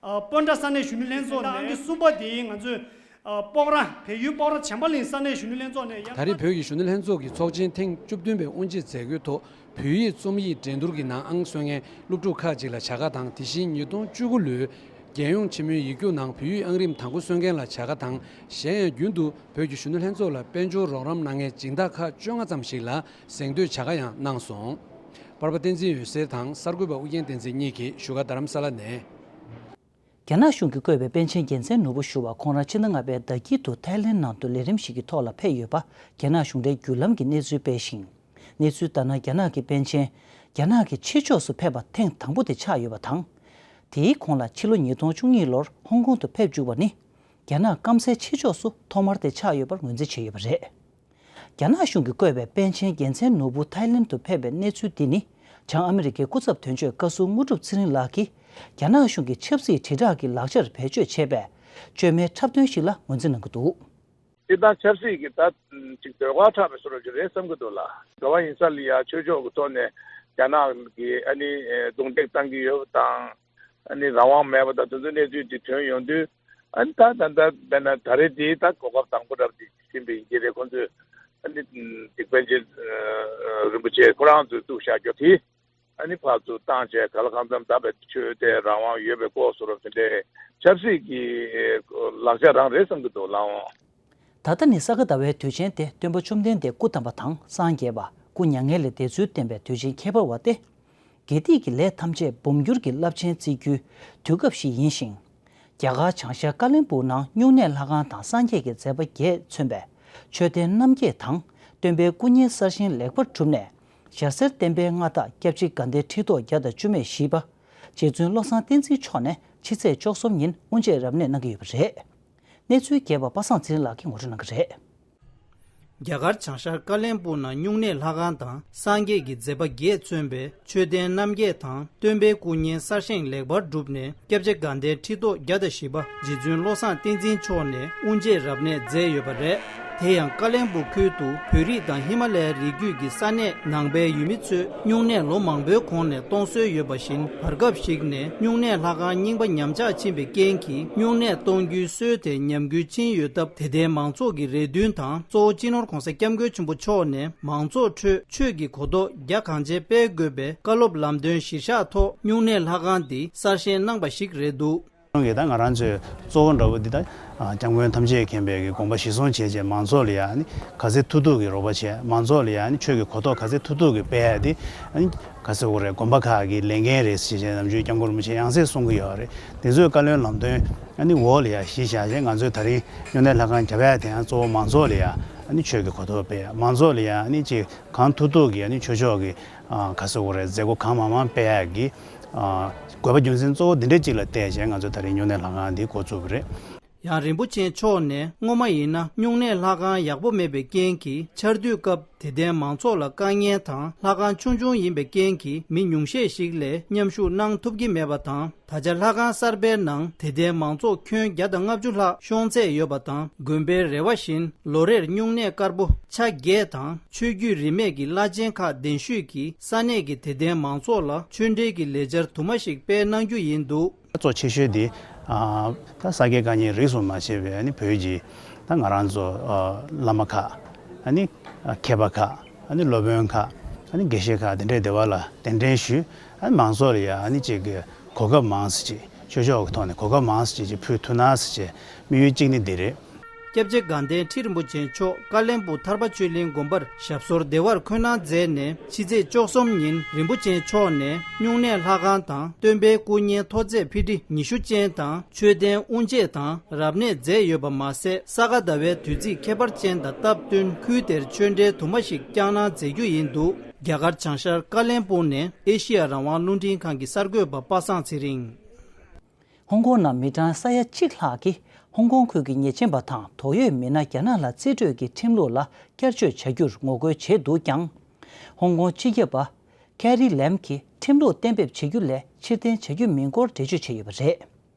ཨ། སྤོན་ཊ་ས་གནས་གཞོན་ནུ་ལྷན་ཚོགས་ནས། གཟེངས་རྟགས་ཨང་ཀི་གསུམ་པ་དེ་ང་ཚོའི་ཨ། སྤོག་ར་བལ་ཡུལ་སྤོག་ར་བྱམས་པ་གླིང་ས་གནས་གཞོན་ནུ་ལྷན་ཚོགས་ནས་ཡང་། ད་རེས་བོད་ཀྱི་གཞོན་ནུ་ལྷན་ཚོགས་ཀྱི་ཚོགས་ཆེན་ཐེངས་བཅུ་བདུན་པའི་དབུ་འབྱེད་མཛད་སྒོའི་ཐོག་བོད་ཡིག་རྩོམ་ཡིག་འགྲན་བསྡུར་གྱི་ནང་ཨང་སོན་མཁན་སློབ་ཕྲུག་ཁག་ཅིག་ལ་བྱ་དགའ་དང་། དེ་བཞིན་ཉིས་སྟོང་བཅུ་དགུ་ལོའི་རྒྱལ་ཡོངས་འཆི་མེད་ཡིག་རྒྱུགས་ནང་བོད་ཡིག་ཨང་རིམ་དང་པོ་སོན་མཁན་ལ་བྱ་དགའ་དང་། གཞན་ཡང་རྒྱུན་དུ་བོད་ཀྱི་གཞོན་ནུ་ལྷན་ཚོགས་ལ་དཔལ་འབྱོར་རོགས་རམ་གནང་མཁན་སྦྱིན་བདག་ཁག་བཅོ་ལྔ་ཙམ་ཞིག་ལ་གཟེངས་བསྟོད་བྱ་དགའ་ཡང་གནང་སོང་། པར་པ་བསྟན་འཛིན་འོད་ཟེར་དང་གསར་འགོད་པ་ཨུ་རྒྱན་བསྟན་འཛིན་གཉིས་ཀྱིས་བཞུགས་སྒར་རྡ་རམ་ས་ལ་ནས། རྒྱ་ནག་གཞུང་གིས་བཀོད་པའི་པཎ་ཆེན་རྒྱལ་མཚན་ནོར་བུ་ཞུ་བ་ཁོང་རང་ཕྱི་ཟླ་ལྔ་པའི་ཟླ་དཀྱིལ་དུ་ཐའི་ལེན་ནང་དུ་ལས་རིམ་ཞིག་གི་ཐོག་ལ་ཕེབས་ཡོད་པ་རྒྱ་ནག་གཞུང་འབྲེལ་བརྒྱུད་ལམ་གྱིས་གནས་ཚུལ་སྤེལ་ཞིང་། གནས་ཚུལ་ལྟར་ན། རྒྱ་ནག་གི་པཎ་ཆེན་རྒྱ་ནག་གི་ཕྱི་ཕྱོགས་སུ་ཕེབས་པ་ཐེངས་དང་པོ་དེ་ཆགས་ཡོད་པ་དང་། དེའི་གོང་ལ་ཕྱི་ལོ་ཉིས་སྟོང་བཅུ་གཉིས་ལོར་ཧོང་ཀོང་དུ་ཕེབས་བཅུག་པ་ནི། རྒྱ་ནག་སྐམ་སའི་ཕྱི་ཕྱོགས་སུ་ཐོག་མར་དེ་ཆགས་ཡོད་པར་ངོས་འཛིན་བྱས་ཡོད་པ་རེད། རྒྱ་ནག་གཞུང་གིས་བསྐོས་པའི་པཎ་ཆེན་རྒྱལ་མཚན་ནོར་བུ་ཐའི་ལེན་དུ་ཕེབས་པའི་གནས་ཚུལ་འདི་ནི། བྱང་ཨ་མི་རི་ཀའི་སྐུ་ཚབ་དོན་གཅོད་བཀའ་ཟུར་དངོས་གྲུབ་ཚེ་རིང་ལགས་ཀྱིས། རྒྱ་ནག་གཞུང་གིས་ཆབ་སྲིད་དྲིལ་བསྒྲགས་ཀྱི་ལག་ཆར་བེད་སྤྱོད་བྱས་པའི། བཅོས་མའི་འཁྲབ་སྟོན་ཞིག་ལ་ངོས་འཛིན་གནང་གི་འདུག་སྤྱིར་བཏང་ཆབ་སྲིད་ཀྱི་ད་ཅིག་ཟློས་གར་འཁྲབ་པའི་བཟོ་འདྲ་ཅིག་རེད་བསམ་གྱི་འདུག་ལ། ག་བ་ཡིན་ས་ལ་ཡ་ཆོས་ཕྱོགས་ཀྱི་ཐོག་ནས་རྒྱ་ནག་གིས་ཨ་ནི་རྡུང་རྡེག་བཏང་གི་ཡོད་པ་དང་། ཨ་ནི་རང་དབང་མེད་པ་དང་དེ་ཚོའི་གནས་ཚུལ་དེ་ཐོན་ཡོང་དུས། ཨ་ནི་ད་ད་ད་དཔེར་ན་ད་རེས་དེ་ད་གོ་སྐབས་དང་པོ་འདྲ་པོ་དེ་ཟིན་པ་ཡིན་གྱི་རེད། ཁོང་ཚོས་ཨ་ནི་སྡིག་པཎ་ཆེན་རིན་པོ་ཆེ་ཁོ་རང་ཚོས་བཙུགས་བཞག་རྒྱུ་དེ། ཨ་ནི་ཕར་ཚུར་བཏང་བྱས་ག་ལ་གང་འཚམ་ད་བའི་ཆོས་དད་རང་དབང་ཡོད་པའི་སྐོར་བཟོ་འདྲ་དེ་འདྲའི་ཆབ་སྲིད་ཀྱི་ལག་ཆ་རང་རེད་བསམ་གྱི་འདུག་ལགས་འོང་། ད་ལྟ་ནི་ས་ག་ཟླ་བའི་དུས་ཆེན་དེ་སྟོན་པ་བཅོམ་ལྡན་འདས་སྐུ་བལྟམས་པ་དང་སངས་རྒྱས་པ་སྐུ་མྱ་ངན་ལས་འདས་ཚུལ་བསྟན་པའི་དུས་ཆེན་ཁྱད་པར་བ་སྟེ། དགེ་སྡིག་གི་ལས་ཐམས་ཅད་འབུམ་འགྱུར་གྱི་རླབས་ཆེན་བརྩི་རྒྱུའི་དུས་སྐབས་ཤིག་ཡིན་ཞིང་། རྒྱ་གར་བྱང་ཤར་ཀ་ལོན་སྦུག་ནང་སྨྱུང་གནས་ལྷ་ཁང་དང་སངས་རྒྱས་ཀྱི་མཛད་པ་བརྒྱད་མཚོན་པའི་མཆོད་རྟེན་རྣམ་བརྒྱད་དང་། སྟོན་པའི་སྐུ་བརྙན་གསར་བཞེངས་ལེགས་པར་གྲུབ་ནས། ཞྭ་སེར་བསྟན་པའི་མངའ་བདག་སྐྱབས་རྗེ་དགའ་ལྡན་ཁྲི་ཐོག་བརྒྱ་དང་བཅུ་མེད་བཞི་པ། རྗེ་བཙུན་བློ་བཟང་བསྟན་འཛིན་མཆོག་ནས་ཕྱི་ཚེས་བཅུ་གསུམ་ཉིན་དབུ་འབྱེད་རབ་གནས་གནང་གི་ཡོད་པ་རེད། གནས་ཚུལ་རྒྱས་པ་པ་སངས་ཚེ་རིང་ལགས་ཀྱིས་ངོ་སྤྲོད་གནང་གི་རེད། རྒྱ་གར་བྱང་ཤར་ཀ་ལོན་སྦུག་ནང་སྨྱུང་གནས་ལྷ་ཁང་དང་སངས་རྒྱས་ཀྱི་མཛད་པ་བརྒྱད་མཚོན་པའི་མཆོད་རྟེན་རྣམ་བརྒྱད་དང་སྟོན་པའི་སྐུ་བརྙན་གསར་བཞེངས་ལེགས་པར་གྲུབ་ནས། སྐྱབས་རྗེ་དགའ་ལྡན་ཁྲི་ཐོག་བརྒྱ་དང་བཞི་པ་རྗེ་བཙུན་བློ་བཟང་བསྟན་འཛིན་མཆོག་ནས་དབུ་འབྱེད་རབ་གནས་མཛད་ཡོད་པ་རེད། དེ་ཡང་ཀ་ལོན་སྦུག་ཁུལ་དུ་བོད་རིགས་དང་ཧི་མ་ལ་ཡའི་རི་རྒྱུད་ཀྱི་ས་གནས་ནང་པའི་ཡུལ་མི་ཚོས་སྨྱུང་གནས་ལོ་མང་པོའི་གོང་ནས་གཏོང་སྲོལ་ཡོད་པ་བཞིན། བར་སྐབས་ཤིག་ནས་སྨྱུང་གནས་ལྷ་ཁང་རྙིང་པ་ཉམས་ཆག་ཕྱིན་པའི་རྐྱེན་གྱིས། སྨྱུང་གནས་གཏོང་རྒྱུའི་སྲོལ་དེ་ཉམས་རྒུད་ཕྱིན་ཡོད་སྟབས། དད་ལྡན་མང་ཚོགས་ཀྱི་རེ་འདུན་དང་། གཙོ་བོ་སྤྱི་ནོར་༸གོང་ས་༸སྐྱབས་མགོན་ཆེན་པོ་མཆོག་ནས་མང་ཚོགས་ཁྲོད་ཆོས་ཀྱི་གོ་རྟོགས་རྒྱ་གང་ཆེ་སྤེལ་དགོས་པའི་བཀའ་སློབ་ལམ་སྟོན་གཞིར་བཞག་ཐོག་སྨྱུང་གནས་ལྷ་ཁང་འདི་གསར་བཞེངས་གནང་པ་ཞིག་རེད་འདུག་ཁོང་གིས་ད་ང་རང་ཚོའི་གཙོ་བོ་འདྲ་པོ་འདི་ད་སྐྱབས་མགོན་ཐམས་ཅད་མཁྱེན་པའི་གི་དགོངས་པ་གཞིར་བཟུང་བྱས་རྗེས་མང་ཚོགས་ལ་ཡང་ནི་ག་ཚད་ཐུབ་ཐུབ་ཀྱི་རོགས་པ་བྱས། མང་ཚོགས་ལ་ཡང་ནི་ཆོས་ཀྱི་གོ་རྟོགས་ག་ཚད་ཐུབ་ཐུབ་ཀྱི་སྤེལ་ཡ་དེ་ནི་ག་ཚད་དགོས་རེད། དགོན་པ་ཁག་གི་ལས་འགན་རེད་ཟེར་བྱས་ནམ་རྒྱུན་སྐྱབས་མགོན་རིན་པོ་ཆེ་ཡང་སེ་གསུང་གི་ཡོད་རེད། དེ་ཚོའི་བཀའ་བློན་ལམ་སྟོན་ནི་འོག་ལ་ཡང་གཞི་བཞག་བྱས་ང་ཚོས་ད་རིང་སྨྱུང་གནས་ལྷ་ཁང་བརྒྱབ་ཡ་དེ་ཡང་གཙོ་བོ་མང་ཚོགས་ལ་ཡང་ནི་ཆོས་ཀྱི་གོ་རྟོགས་སྤེལ་ཡ། མང་ཚོགས་ལ་ཡང་ནི་ཅིག་གང་ཐུབ་ཐུབ་ཀྱི་ནི་ཆོས་ཕྱོགས་ཀྱི་ག་ཚོད་དགོས་རེད། མཛད་སྒོ་གང་མང་མང་སྤེལ་ཡག་གི་དགོས་པ་རྒྱུ་མཚན་གཙོ་བོ་འདི་འདྲ་གཅིག་ལ་བལྟས་བྱས་ང་ཚོ་ད་རིང་སྨྱུང་གནས་ལྷ་ཁང་འདི་འགོ་བཙུགས་པ་རེད། ཡང་རིན་པོ་ཆེ་མཆོག་ནས་སྔོན་མ་ཡིན་ན་སྨྱུང་གནས་ལྷ་ཁང་ཡག་པོ་མེད་པའི་རྐྱེན་གྱིས་ཆར་དུས་སྐབས་དད་ལྡན་མང་ཚོགས་ལ་དཀའ་ངལ་དང་། ལྷ་ཁང་ཆུང་ཆུང་ཡིན་པའི་རྐྱེན་གྱིས་མི་ཉུང་ཤས་ཤིག་ལས་མཉམ་ཞུགས་གནང་ཐུབ་ཀྱི་མེད་པ་དང་། ད་ཆ་ལྷ་ཁང་གསར་པའི་ནང་དད་ལྡན་མང་ཚོགས་ཁྱོན་བརྒྱ་དང་ལྔ་བཅུ་ལྷག་ཤོང་ཚད་ཡོད་པ་དང་། དགོན་པའི་རེ་བ་བཞིན་ལོ་རེར་སྨྱུང་གནས་དཀར་པོ་ཆ་བརྒྱད་དང་ཆོས་བརྒྱུད་རིས་མེད་ཀྱི་བླ་ཆེན་ཁག་གདན་ཞུས་ཀྱིས་ས་གནས་ཀྱི་དད་ལྡན་མང་ཚོགས་ལ་ཆོས་འབྲེལ་གྱི་ལས་འཆར་དུ་མ་ཞིག་སྤེལ་གནང་རྒྱུ་ཡིན་འདུག་གཙོ་ཆེ་ཤོས་དེ་ད་ས་དགེ་བཀའ་རྙིང་རིས་སུ་མ་ཆད་པའི་ཨ་ནི་བོད་ཀྱི་ད་ང་རང་ཚོ་བླ་མ་ཁག་ཨ་ནི་མཁས་པ་ཁག་ཨ་ནི་སློབ་དཔོན་ཁག་ཨ་ནི་དགེ་བཤེས་ཁག་དེ་འདྲས་སྡེ་བ་ལ་གདན་འདྲེན་ཞུས། ཨ་ནི་མང་ཚོགས་ལ་ཡང་ཨ་ནི་ཅིག་གི་གོ་སྐབས་མང་ཙམ་ཅིག་ཆོས་ཕྱོགས་ཀྱི་ཐོག་ནས་གོ་སྐབས་མང་ཙམ་ཅིག་ཅིག་ཕུལ་ཐུབ་ན་ཟེར་བྱས་དམིགས་ཡུལ་གཅིག་ནི་འདི་རེད། སྐྱབས་རྗེ་དགའ་ལྡན་ཁྲི་རིན་པོ་ཆེ་མཆོག་ཀ་བློན་སྦུག་ཐར་པ་ཆོས་གླིང་དགོན་པར་ཞབས་སོར་བདེ་བར་འཁོད་གནང་མཛད་ནས། ཕྱི་ཚེས་བཅུ་གསུམ་ཉིན་རིན་པོ་ཆེ་མཆོག་ནས་སྨྱུང་གནས་ལྷ་ཁང་དང་སྟོན་པའི་སྐུ་བརྙན་མཐོ་ཚད་ཕི་ཊི་ཉི་ཤུ་ཅན་དང་མཆོད་རྟེན་དབུ་འབྱེད་དང་རབ་གནས་མཛད་ཡོད་པ་མ་ཟད། ས་ག་ཟླ་བའི་དུས་ཚིགས་ཁྱད་པར་ཅན་དང་སྟབས་བསྟུན་ཁུལ་དེར་ཆོས་འབྲེལ་དུ་མ་ཞིག་བསྐྱངས་གནང་མཛད་རྒྱུ་ཡིན་འདུག་རྒྱ་གར་བྱང་ཤར་ཀ་བློན་སྦུག་ནས་ཨེ་ཤི་ཡ་རང་དབང་རླུང་འཕྲིན་ཁང་གི་གསར་འགོད་པ་པ་སངས་ཚེ་རིང་། ཧོང་ཀོང་ནང་མི་གྲངས་ས་ཡ་གཅིག་ལྷག་གིས་ཧོང་ཀོང་ཁུལ་གྱི་ཉེས་ཅན་པ་དང་དོགས་ཡོད་མི་སྣ་རྒྱ་ནག་ལ་རྩིས་སྤྲོད་ཀྱི་ཁྲིམས་ལུགས་ལ་བསྐྱར་བཅོས་བྱ་རྒྱུར་ངོ་རྒོལ་བྱས་འདུག་ཀྱང་། ཧོང་ཀོང་སྤྱི་ཁྱབ་པ་ཀེ་རི་ལེམ་གྱིས་ཁྲིམས་ལུགས་གཏན་འབེབས་བྱེད་རྒྱུ་ལས་ཕྱིར་འཐེན་བྱ་རྒྱུ་མིན་སྐོར་འགྲེལ་བརྗོད་བྱས་ཡོད་པ་རེད།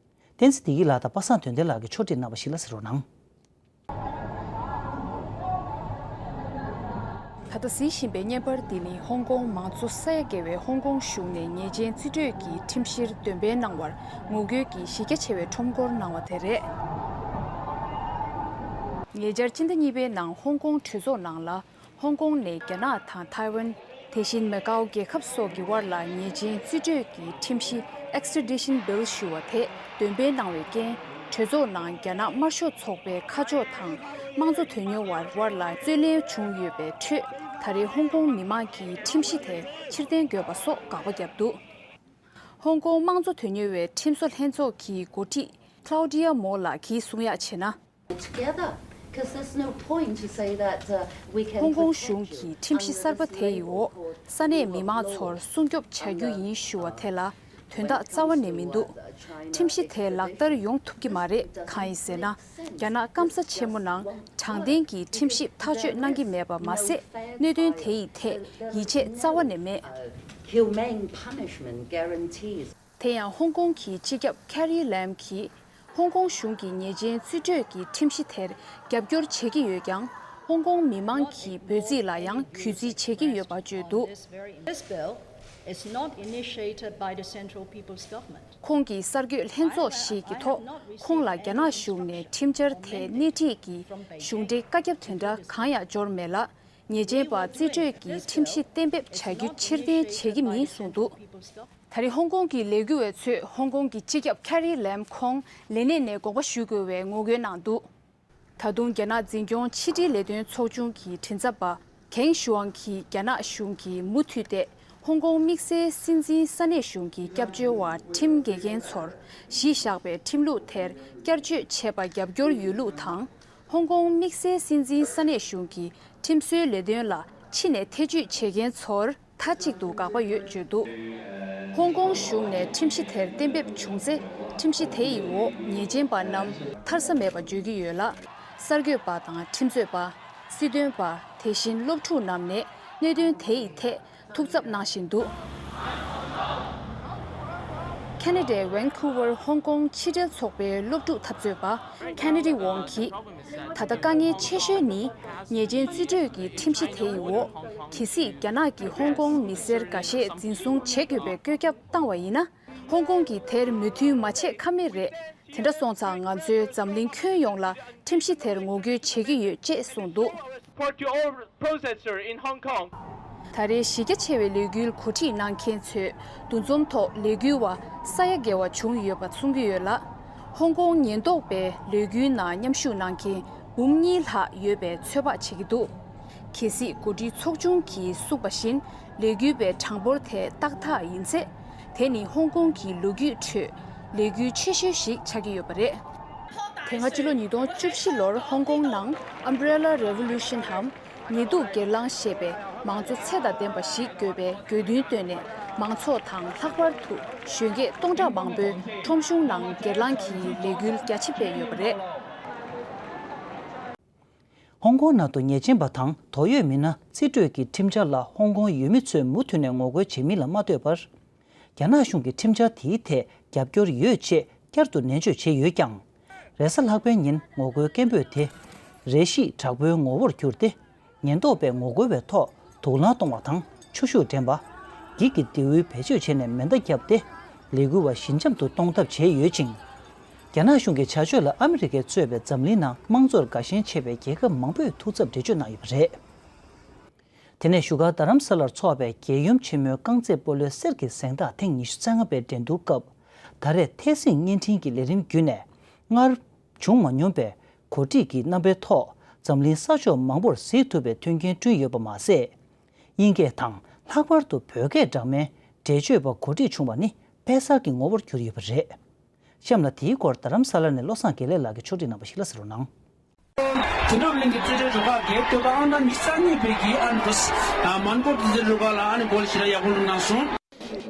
བསྟན་འཛིན་བདེ་སྐྱིད་ལགས་དང་པ་སངས་དོན་ལྡན་ལགས་ཀྱིས་ཕྱོགས་སྒྲིག་གནང་བ་ཞིག་ལ་གཟིགས་རོགས་གནང་། ད་ལྟ་གཟིགས་བཞིན་པའི་བརྙན་པར་འདི་ནི་ཧོང་ཀོང་མང་གཙོ་ས་ཡ་བརྒལ་བའི་ཧོང་ཀོང་གཞུང་ནས་ཉེས་ཅན་རྩིས་སྤྲོད་ཀྱི་ཁྲིམས་གཞིར་འདོན་སྤེལ་གནང་བར་ངོ་རྒོལ་གྱི་གཞི་རྒྱ་ཆེ་བའི་ཁྲོམ་སྐོར་གནང་བ་དེ་རེད། ཉེ་ཆར་སྤྱི་ཟླ་གཉིས་པའི་ནང་ཧོང་ཀོང་གྲོས་ཚོགས་ནང་ལ། ཧོང་ཀོང་ནས་རྒྱ་ནག་དང་ཐའེ་ཝན། དེ་བཞིན་མེ་ཀའོ་རྒྱལ་ཁབ་སོགས་ཀྱི་དབར་ལ་ཉེས་ཅན་རྩིས་སྤྲོད་ཀྱི་ཁྲིམས་གཞི་Extradition Bill ཞུ་བ་དེ་འདོན་སྤེལ་གནང་བའི་རྐྱེན། གྲོས་ཚོགས་ནང་རྒྱ་ནག་དམར་ཤོག་ཚོགས་པའི་ཁ་ཕྱོགས་དང་དམངས་གཙོ་དོན་གཉེར་བ་དབར་ལ་རྩོད་གླེང་བྱུང་ཡོད་པའི་ཁྲོད། ད་རེས་ཧོང་ཀོང་མི་མང་གིས་ཁྲིམས་གཞི་དེ་ཕྱིར་འཐེན་དགོས་པ་སོགས་དགག་པ་བརྒྱབ་འདུག་ཧོང་ཀོང་དམངས་གཙོ་དོན་གཉེར་བའི་ཁྲིམས་བཟོ་ལྷན་ཚོགས་ཀྱི་འགོ་ཁྲིད་Claudia Moore ལགས་ཀྱིས་གསུང་ཡག་བྱས་ན། Together, 'cause there's no point to say that, uh, we can protect. ཧོང་ཀོང་གཞུང་གི་ཁྲིམས་གཞི་གསར་པ་དེ་ཡི་འོག་ས་གནས་མི་མང་ཚོར་སྲུང་སྐྱོབ་བྱ་རྒྱུ་ཡིན་ཞུ་བ་དེ་ལ། དོན་དག་རྩ་བ་ནས་མི་འདུག་ཁྲིམས་གཞི་དེ་ལག་བསྟར་ཡོང་ཐུབ་ཀྱི་མ་རེད། གང་ཡིན་ཟེར་ན། རྒྱ་ནག་སྐམ་ས་ཆེན་མོ་ནང་དྲང་བདེན་གྱི་ཁྲིམས་ཞིབ་ཐག་གཅོད་གནང་གི་མེད་པ་མ་ཟད། གནད་དོན་དེ་ཡི་ཐད་ཡིད་ཆེས་རྩ་བ་ནས་མེད། Humane punishment guarantees དེ་ཡང་ཧོང་ཀོང་གི་སྤྱི་ཁྱབ་ཁེ་རི་ལེམ་གྱིས་ཧོང་ཀོང་གཞུང་གི་ཉེས་ཅན་རྩིས་སྤྲོད་ཀྱི་ཁྲིམས་གཞི་དེར་རྒྱབ་སྐྱོར་བྱེད་ཀྱི་ཡོད་ཀྱང་། ཧོང་ཀོང་མི་མང་གི་འབོད་ཚིག་ལ་ཡང་གུས་བརྩི་བྱེད་ཀྱི་ཡོད་པ་བརྗོད་འདུག This bill is not initiated by the Central People's Government. ཁོང་གིས་གསར་འགོད་ལྷན་ཚོགས་ཤིག་གི་ཐོག་ཁོང་ལ་རྒྱ་ནག་གཞུང་ནས་ཁྲིམས་འཆར་དེ་སྣེ་ཁྲིད་ཀྱི་གཞུང་འབྲེལ་བཀའ་ཁྱབ་དེ་འདྲ་གང་ཡང་འབྱོར་མེད་ལ། ཉེས་ཅན་པ་རྩིས་སྤྲོད་ཀྱི་ཁྲིམས་གཞི་གཏན་འབེབས་བྱ་རྒྱུ་ཕྱིར་འཐེན་བྱེད་ཀྱི་མིན་གསུངས་འདུག་ད་རེས་ཧོང་ཀོང་གི་ལས་འགུལ་བ་ཚོས་ཧོང་ཀོང་གི་སྤྱི་ཁྱབ་ཁེ་རི་ལེམ་ཁོང་ལས་གནས་ནས་དགོངས་པ་ཞུ་དགོས་པའི་ངོ་རྒོལ་གནང་འདུག་ད་དུང་རྒྱ་ནག་འཛིན་སྐྱོང་ཕྱི་དྲིལ་ལས་དོན་ཚོགས་ཆུང་གི་མགྲིན་ཚབ་པ་གེང་ཞུའང་གིས་རྒྱ་ནག་གཞུང་གིས་མུ་མཐུད་དེ་ཧོང་ཀོང་དམིགས་བསལ་སྲིད་འཛིན་ས་གནས་གཞུང་གི་སྐྱབས་བཅོལ་བ་ཁྲིམས་དགེ་རྒན་ཚོར་གཞི་བཞག་པའི་ཁྲིམས་ལུགས་དེར་བསྐྱར་བཅོས་བྱས་པ་རྒྱབ་སྐྱོར་ཡོད་ལུགས་དང་། ཧོང་ཀོང་དམིགས་བསལ་སྲིད་འཛིན་ས་གནས་གཞུང་གི་ཁྲིམས་བཟོའི་ལས་དོན་ལ་ཕྱི་ནས་ཐེ་ཇུས་བྱེད་མཁན་ཚོར་མཐའ་གཅིག་ཏུ་དགག་པ་ཡོད་བརྗོད་འདུག་ཧོང་ཀོང་གཞུང་ནས་ཁྲིམས་གཞི་དེར་གཏན་འབེབས་བྱུང་ཚེ། ཁྲིམས་གཞི་དེ་ཡི་འོག་ཉེས་ཅན་པ་རྣམས་ཐར་ས་མེད་པ་བརྗོད་ཀྱི་ཡོད་ལ། གསར་འགོད་པ་དང་ཁྲིམས་རྩོད་པ། སྲིད་དོན་པ། དེ་བཞིན་སློབ་ཕྲུག་རྣམས་ནས་གནད་དོན་དེ་ཡི་ཐད་ཐུགས་འཚབ་གནང་བཞིན་འདུག་ཁེ་ན་ཌའི་ཝན་ཁུ་ཝར་ཧོང་ཀོང་ཕྱི་འབྲེལ་ཚོགས་པའི་སློབ་ཕྲུག་འཐབ་རྩོད་པ་ཁེ་ན་ཌི་ཝོང་གིས། ད་ལྟ་དཀའ་ངལ་ཆེ་ཤོས་ནི་ཉེས་ཅན་རྩིས་སྤྲོད་ཀྱི་ཁྲིམས་གཞི་དེ་ཡི་འོག་གལ་སྲིད་རྒྱ་ནག་གིས་ཧོང་ཀོང་མི་སེར་འགའ་ཤས་འཛིན་བཟུང་བྱེད་དགོས་པའི་བཀོད་ཁྱབ་བཏང་བ་ཡིན་ན། ཧོང་ཀོང་གིས་དེར་མོས་མཐུན་མ་བྱེད་ཀ་མེད་རེད། དེ་འདྲ་སོང་ཙང་ང་ཚོས་འཛམ་གླིང་ཁྱོན་ཡོངས་ལ་ཁྲིམས་གཞི་དེར་ངོ་རྒོལ་བྱེད་ཀྱི་ཡོད་ཅེས་གསུངས་འདུག Support to all protesters in Hong Kong. ད་རེས་གཞི་རྒྱ་ཆེ་བའི་ལས་འགུལ་གོ་སྒྲིག་གནང་མཁན་ཚོས་འདུ་འཛོམས་ཐོག་ལས་འགུལ་བ་ས་ཡ་བརྒལ་བ་བྱུང་ཡོད་པ་གསུང་གི་ཡོད་ལ། ཧོང་ཀོང་ཉེན་རྟོག་པའི་ལས་འགུལ་ནང་མཉམ་ཞུགས་གནང་མཁན་འབུམ་གཉིས་ལྷག་ཡོད་པའི་ཚོད་དཔག་བྱེད་ཀྱི་འདུག་གལ་སྲིད་གོ་སྒྲིག་ཚོགས་ཆུང་གིས་གསུངས་པ་བཞིན་ལས་འགུལ་བའི་གྲངས་འབོར་དེ་ཏག་ཏག་ཡིན་ཚེ། དེ་ནི་ཧོང་ཀོང་གི་ལོ་རྒྱུས་ཁྲོད་ལས་འགུལ་ཆེ་ཤོས་ཤིག་ཆགས་ཀྱི་ཡོད་པ་རེད། དེ་སྔ་ཕྱི་ལོ་ཉིས་སྟོང་བཅུ་བཞི་ལོར་ཧོང་ཀོང་ནང་Umbrella Revolution འམ་ཉི་གདུགས་སྒེར་ལངས་ཞེས་པའི་མང་གཙོ་ཚད་དང་ལྡན་པ་ཞིག་དགོས་པའི་དགོས་འདུན་བཏོན་ནས། མང་ཚོགས་དང་ལྷག་པར་དུ་གཞོན་སྐྱེས་སྟོང་ཕྲག་མང་པོས་ཁྲོམ་གཞུང་ནང་སྒེར་ལངས་ཀྱི་ལས་འགུལ་རྒྱ་ཆེ་སྤེལ་ཡོད་པ་རེད། ཧོང་ཀོང་ནང་དུ་ཉེས་ཅན་པ་དང་དོགས་ཡོད་མི་སྣ་རྩིས་སྤྲོད་ཀྱི་ཁྲིམས་འཆར་ལ་ཧོང་ཀོང་ཡུལ་མི་ཚོས་མུ་མཐུད་ནས་ངོ་རྒོལ་བྱེད་མིན་ལ་མ་ལྟོས་པར། རྒྱ་ནག་གཞུང་གི་ཁྲིམས་འཆར་དེའི་ཐད་རྒྱབ་སྐྱོར་ཡོད་ཅེས་བསྐྱར་དུ་ནན་བརྗོད་བྱས་ཡོད་ཀྱང་། རེས་གཟའ་ལྷག་པའི་ཉིན་ངོ་རྒོལ་སྐད་འབོད་དེ། རེ་ཞིག་དྲག་པོའི་ངོ་བོར་གྱུར་ཏེ། ཉེན་རྟོག་པས་ངོ་རྒོལ་བའི་ཐོག་དུག་རླངས་གཏོང་བ་དང་ཆུ་ཤུགས་འདྲེན་པ། འགྱིག་གི་མདེའུ་བེད་སྤྱོད་བྱས་ནས་མེ་མདའ་བརྒྱབ་སྟེ། ལས་འགུལ་བ་ཞི་འཇམ་དུ་གཏོང་ཐབས་བྱས་ཡོད་ཅིང་། རྒྱ་ནག་གཞུང་གི་བྱ་སྤྱོད་ལ་ཨ་མི་རི་ཀས་གཙོས་པའི་འཛམ་གླིང་ནང་དམངས་གཙོར་དགའ་ཞེན་ཆེ་བའི་རྒྱལ་ཁབ་མང་པོས་ཐུགས་འཚབ་འགྲེལ་བརྗོད་གནང་ཡོད་པ་རེད། དེ་ནས་བཞུགས་སྒར་རྡ་རམ་ས་ལར་འཚོགས་པའི་རྒྱལ་ཡུམ་ཆེན་མོའི་རྐང་རྩེད་སྤོ་ལོའི་གསེར་གྱི་གཟེངས་རྟགས་ཐེངས་ཉི་ཤུ་རྩ་ལྔ་པའི་འགྲན་བསྡུར་སྐབས། ད་རེས་ཐད་སྲིང་བརྙན་འཕྲིན་གྱི་ལས་རིམ་བརྒྱུད་ནས་སྔར་བྱུང་མ་མྱོང་པའི་གོ་སྒྲིག་གི་རྣམ་པའི་ཐོག་འཛམ་གླིང་ས་ཕྱོགས་མང་པོར་གཟིགས་ཐུབ་པའི་མཐུན་རྐྱེན་བསྐྲུན་ཡོད་པ་མ་ཟད། དབྱིན་སྐད་དང་ལྷག་པར་དུ་བོད་སྐད་འདྲ་མིན་འགྲེལ་བརྗོད་པ་གོ་སྒྲིག་བྱུང་བ་ནི་དཔེ་གསར་གྱི་ངོ་བོར་གྱུར་ཡོད་པ་རེད། གཤམ་ལ་དེའི་སྐོར་རྡ་རམ་ས་ལ་ནས་བློ་བཟང་དགེ་ལེགས་ལགས་ཀྱིས་ཕྱོགས་སྒྲིག་གནང་བ་ཞིག་ལ་གཟིགས་རོགས་གནང་། དོན་གྲུབ་གླིང་གི་རྩེད་འགྲན་རུ་ཁག་གིས་སྟོན་པ་ཨང་གྲངས་ཉི་ཤུ་རྩ་གཉིས་པའི་གི་ཨ་ནི་འདུག་ཨ་མོན་གྷོ་རྩེད་འགྲན་རུ་ཁག་ལ་ཨ་ནི་གོལ་ཞེ་དྲག་ཡག་པོ་བླུགས་གནང་སོང་།